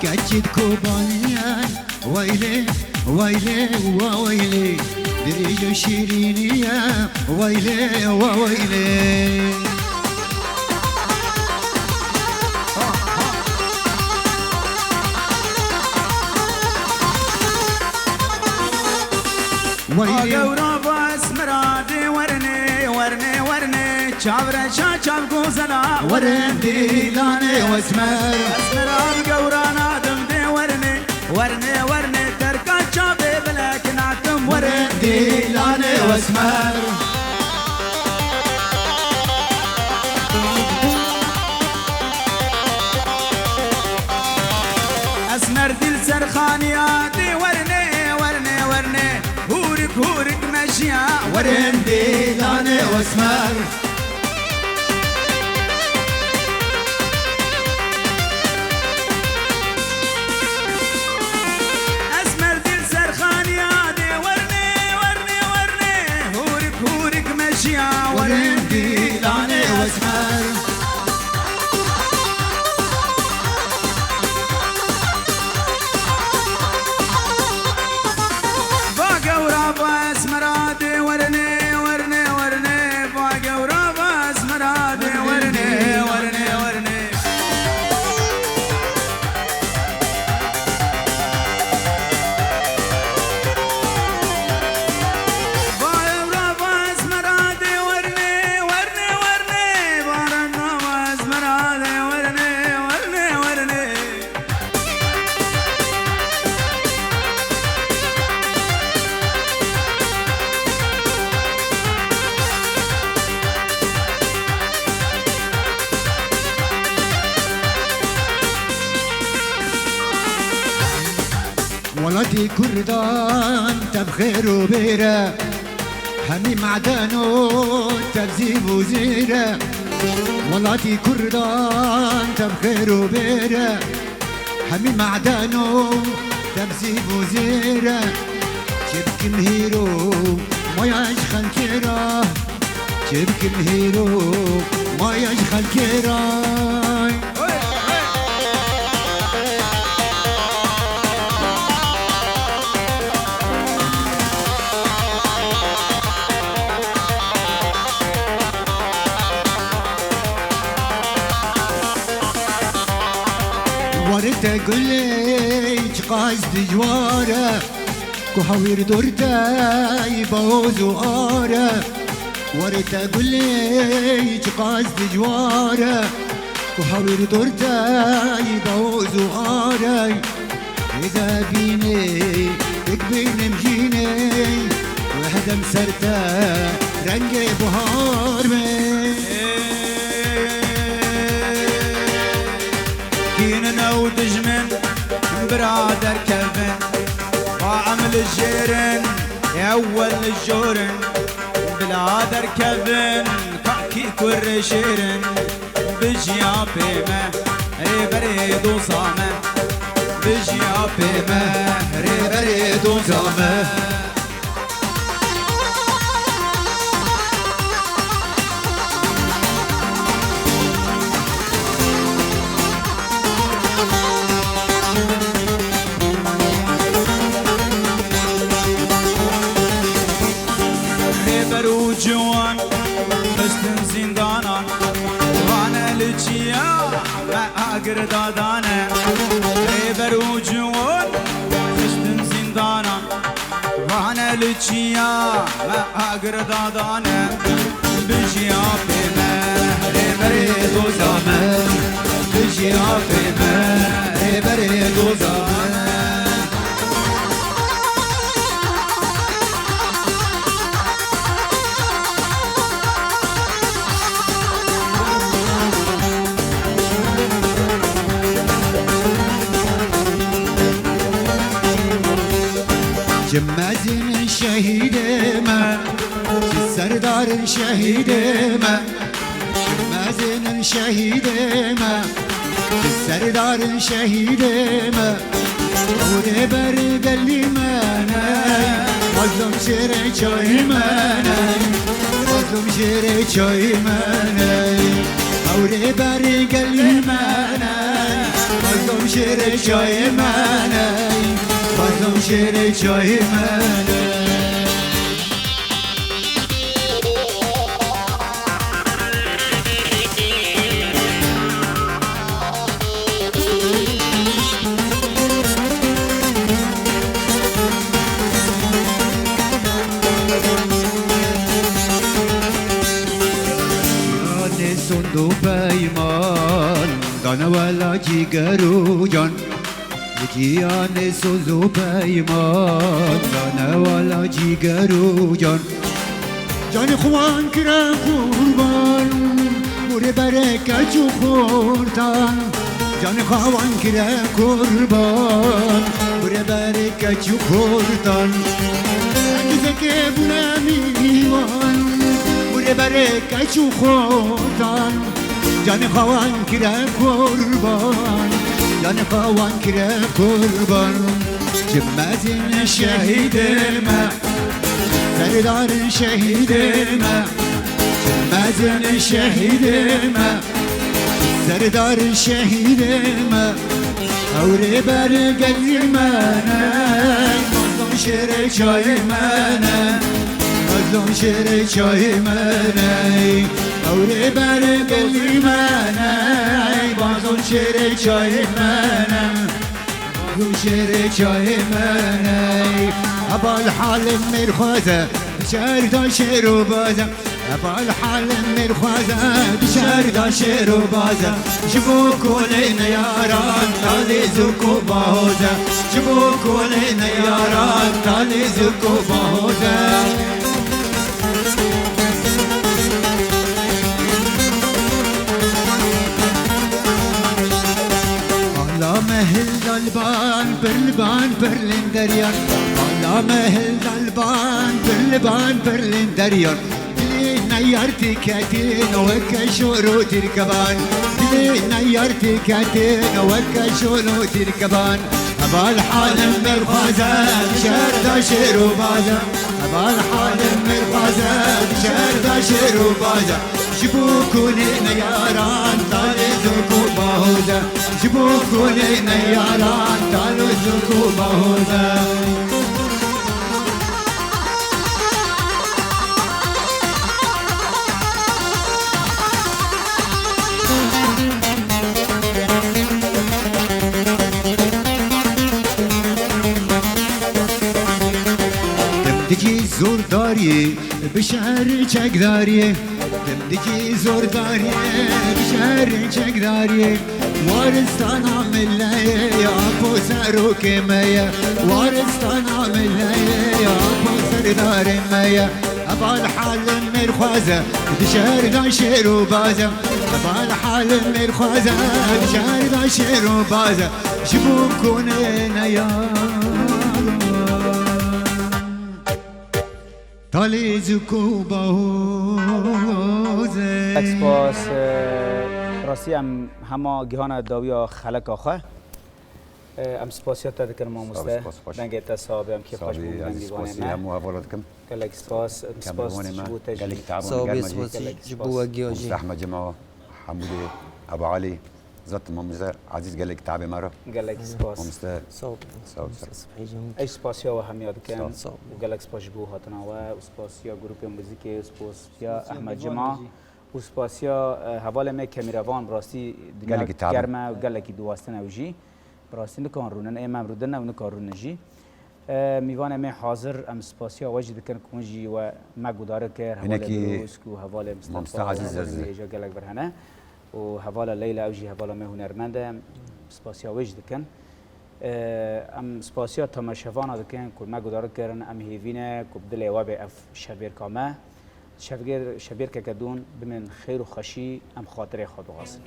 Keçî di Kobaniyê, weylê, weylê, wa weylê. Dirêj û şîrînî ye, weylê, wa weylê. Weylê. A gewra va Esmeradê wernê, wernê, wernê. Çavreşa çav gozela werin dîlanê Esmer. Esmera gewra nadim dê wernê. Wernê, wernê, terka çavê bilek nakim, werin dîlanê Esmer. Esmer dîl ser xaniya dê wernê, wernê, wernê. Hûrik, hûrik meşiya, werin dîlanê Esmer. Esmer dîl ser xaniya dê wernê, wernê, wernê. Hûrik, hûrik meşiya, werin dîlanê Esmer. Va gewra va Esmera dê wernê, wernê, wernê. Va gewra va Esmera dê wernê, wernê, wernê. Va ewra va Esmera dê wernê, wernê, wernê. Va renda va Esmera dê wernê, wernê, wernê. Welatî Kurdan tev xêr û bêr e, hemî maden û tev zîv û zêr e. Welatî Kurdan tev xêr û bêr e, hemî maden û tev zîv û zêr e. Çi bikim hîro maya ji xelkê re, çi bikim hîro maya ji xelkê re. Te gulê çiqas dijwar e, ku hewîr dor te bawoz û ar e. Warê te gulê çiqas dijwar e, ku hewîr dor te bawoz û ar e. Êde bînê, dik bînim jînê, wehedem ser te rengê buhar me. Kînin ew dijmin, birader kevin, va em li jêrin, ewwel li jorin, bila derkevin, kakî kurê şêrin. Bijiya pê me, rêberê doza me. Bijiya pê me, rêberê doza me. Rêber û ciwan xistin zîndanan, vane li çiya me agir dadane. Rêber û ciwan xistin zîndanan, vane li çiya me agir dadane. Bijiya pê me, rêberê doza me. Bijiya pê me, rêberê doza me. Ji mezin şehîdê me, ji serdarên şehîdê me, ji mezin şehîdê me, ji serdarên şehîdê me, ew rêber gelî me ne, mazlûm şêrê çayê me ne, mazlûm şêrê çayê me ne, ew rêber gelî me ne. Mazlûm şêrê çayê me ne, mazlûm şêrê çayê me ne. Yanê sond û peyman dane wela cîger û can. Li giyanê soz û peyman dane wala cîger û can. Canê xwe wan kire qurban, bo rêberê keç û xortan. Canê xwe wan kire qurban, bo rêberê keç û xortan. Her cizekê bûne mîvan, bo rêberê keç û xortan. Canê xwe wan kire qurban, canê xwe wan kire qurban. Ji mezin şehîdê me, serdarên şehîdê me. Ji mezin şehîdê me, serdarên şehîdê me. Ew rêber gelî me ne, mazlûm şêrê çayê me ne, mazlûm şêrê çayê me ne. Ew rêber gelî me ne, mazlûm şêrê çayê me ne, mazlûm şêrê çayê me ne. Heval halim mêrxwaze, şer da şêr û baze. Heval halim mêrxwaze, di şer de şêr û baze. Ji bo kolê neyaran, talê zik û bahoze. Ji bo kolê neyaran, talê zik û bahoze. Ala mehil dalban, pirliban, pirlên deryan. Ala mehil dalban, pirliban, pirlên deryan. Dilê neyar têketin weke şor û tirkeban. Dilê neyar têketin weke şor û tirkeban. Heval halim mêrxwaze, di şer de şêr û baze. Heval halim mêrxwaze, di şer de şêr û baze. Ji bo kolê neyaran, talê zik û bahoze. Ji bo kolê neyaran, talê zik û bahoze. Zordariyê bi şer çekdariyê, dimdikî zordariyê bi şer çekdariyê. Waristana mileyê ya po serokê me ye, waristana mileyê ya po serdarê me ye. Heval halim mêrxwaze, di şer de şêr û baze. Heval halim mêrxwaze, di şer de şêr û baze. Ji bo konê neya. Talê zûk û bahoze. Spas, e, rastî em hema gihana dawiya xeleka xwe. E, em spasiya te dikin mamoste. Spas, spas. Dengê te sax be, em kêfxweş bûn, em dîvanê me. Hemû hevala dikim. Gelek spas, em spas ji bo te jî. Gelek taban. Sağ ol, gelme jî. Spas ji bo we giya jî. Mamoste Ehmed Cema, Hemûdê, Ebu Alî, Zat mamoste Ezîz gelek tabê me re. Gelek spas. Mamoste. Sağ ol. Sağ ol. Mamoste Sibhî Cem. Ez spasiya we hemiya dikim. Sağ ol. Û gelek spas ji bo hatina we û spasiya grûpê muzîkê û spasiya Ehmed Cima û spasiya, e, hevalê me Kemîrevan, bi rastî dinya germ e û gelekî diwestin ew jî. Bi rastî nikan rûnin, ê me em rûdin ew nikan rûnin jî. E, mîvanê me hazir, em spasiya we jî dikin ku hûn jî we me guhdar kir, hevalê Dirûsk û hevalê Mistefa, mamoste Ezîz, hevalê me êja gelek vir hene. Û hevala Leyla, ew jî hevala me hunermend e, em spasiya wê jî dikin. E, em spasiya temaşevana dikin ku me guhdar kirin, em hêvî ne ku bi dilê we be ev şevbêrka me. Şevgêr-, şevbêrkeke dûn bimên xêr û xweşî, em xatirê xwe dixwazin.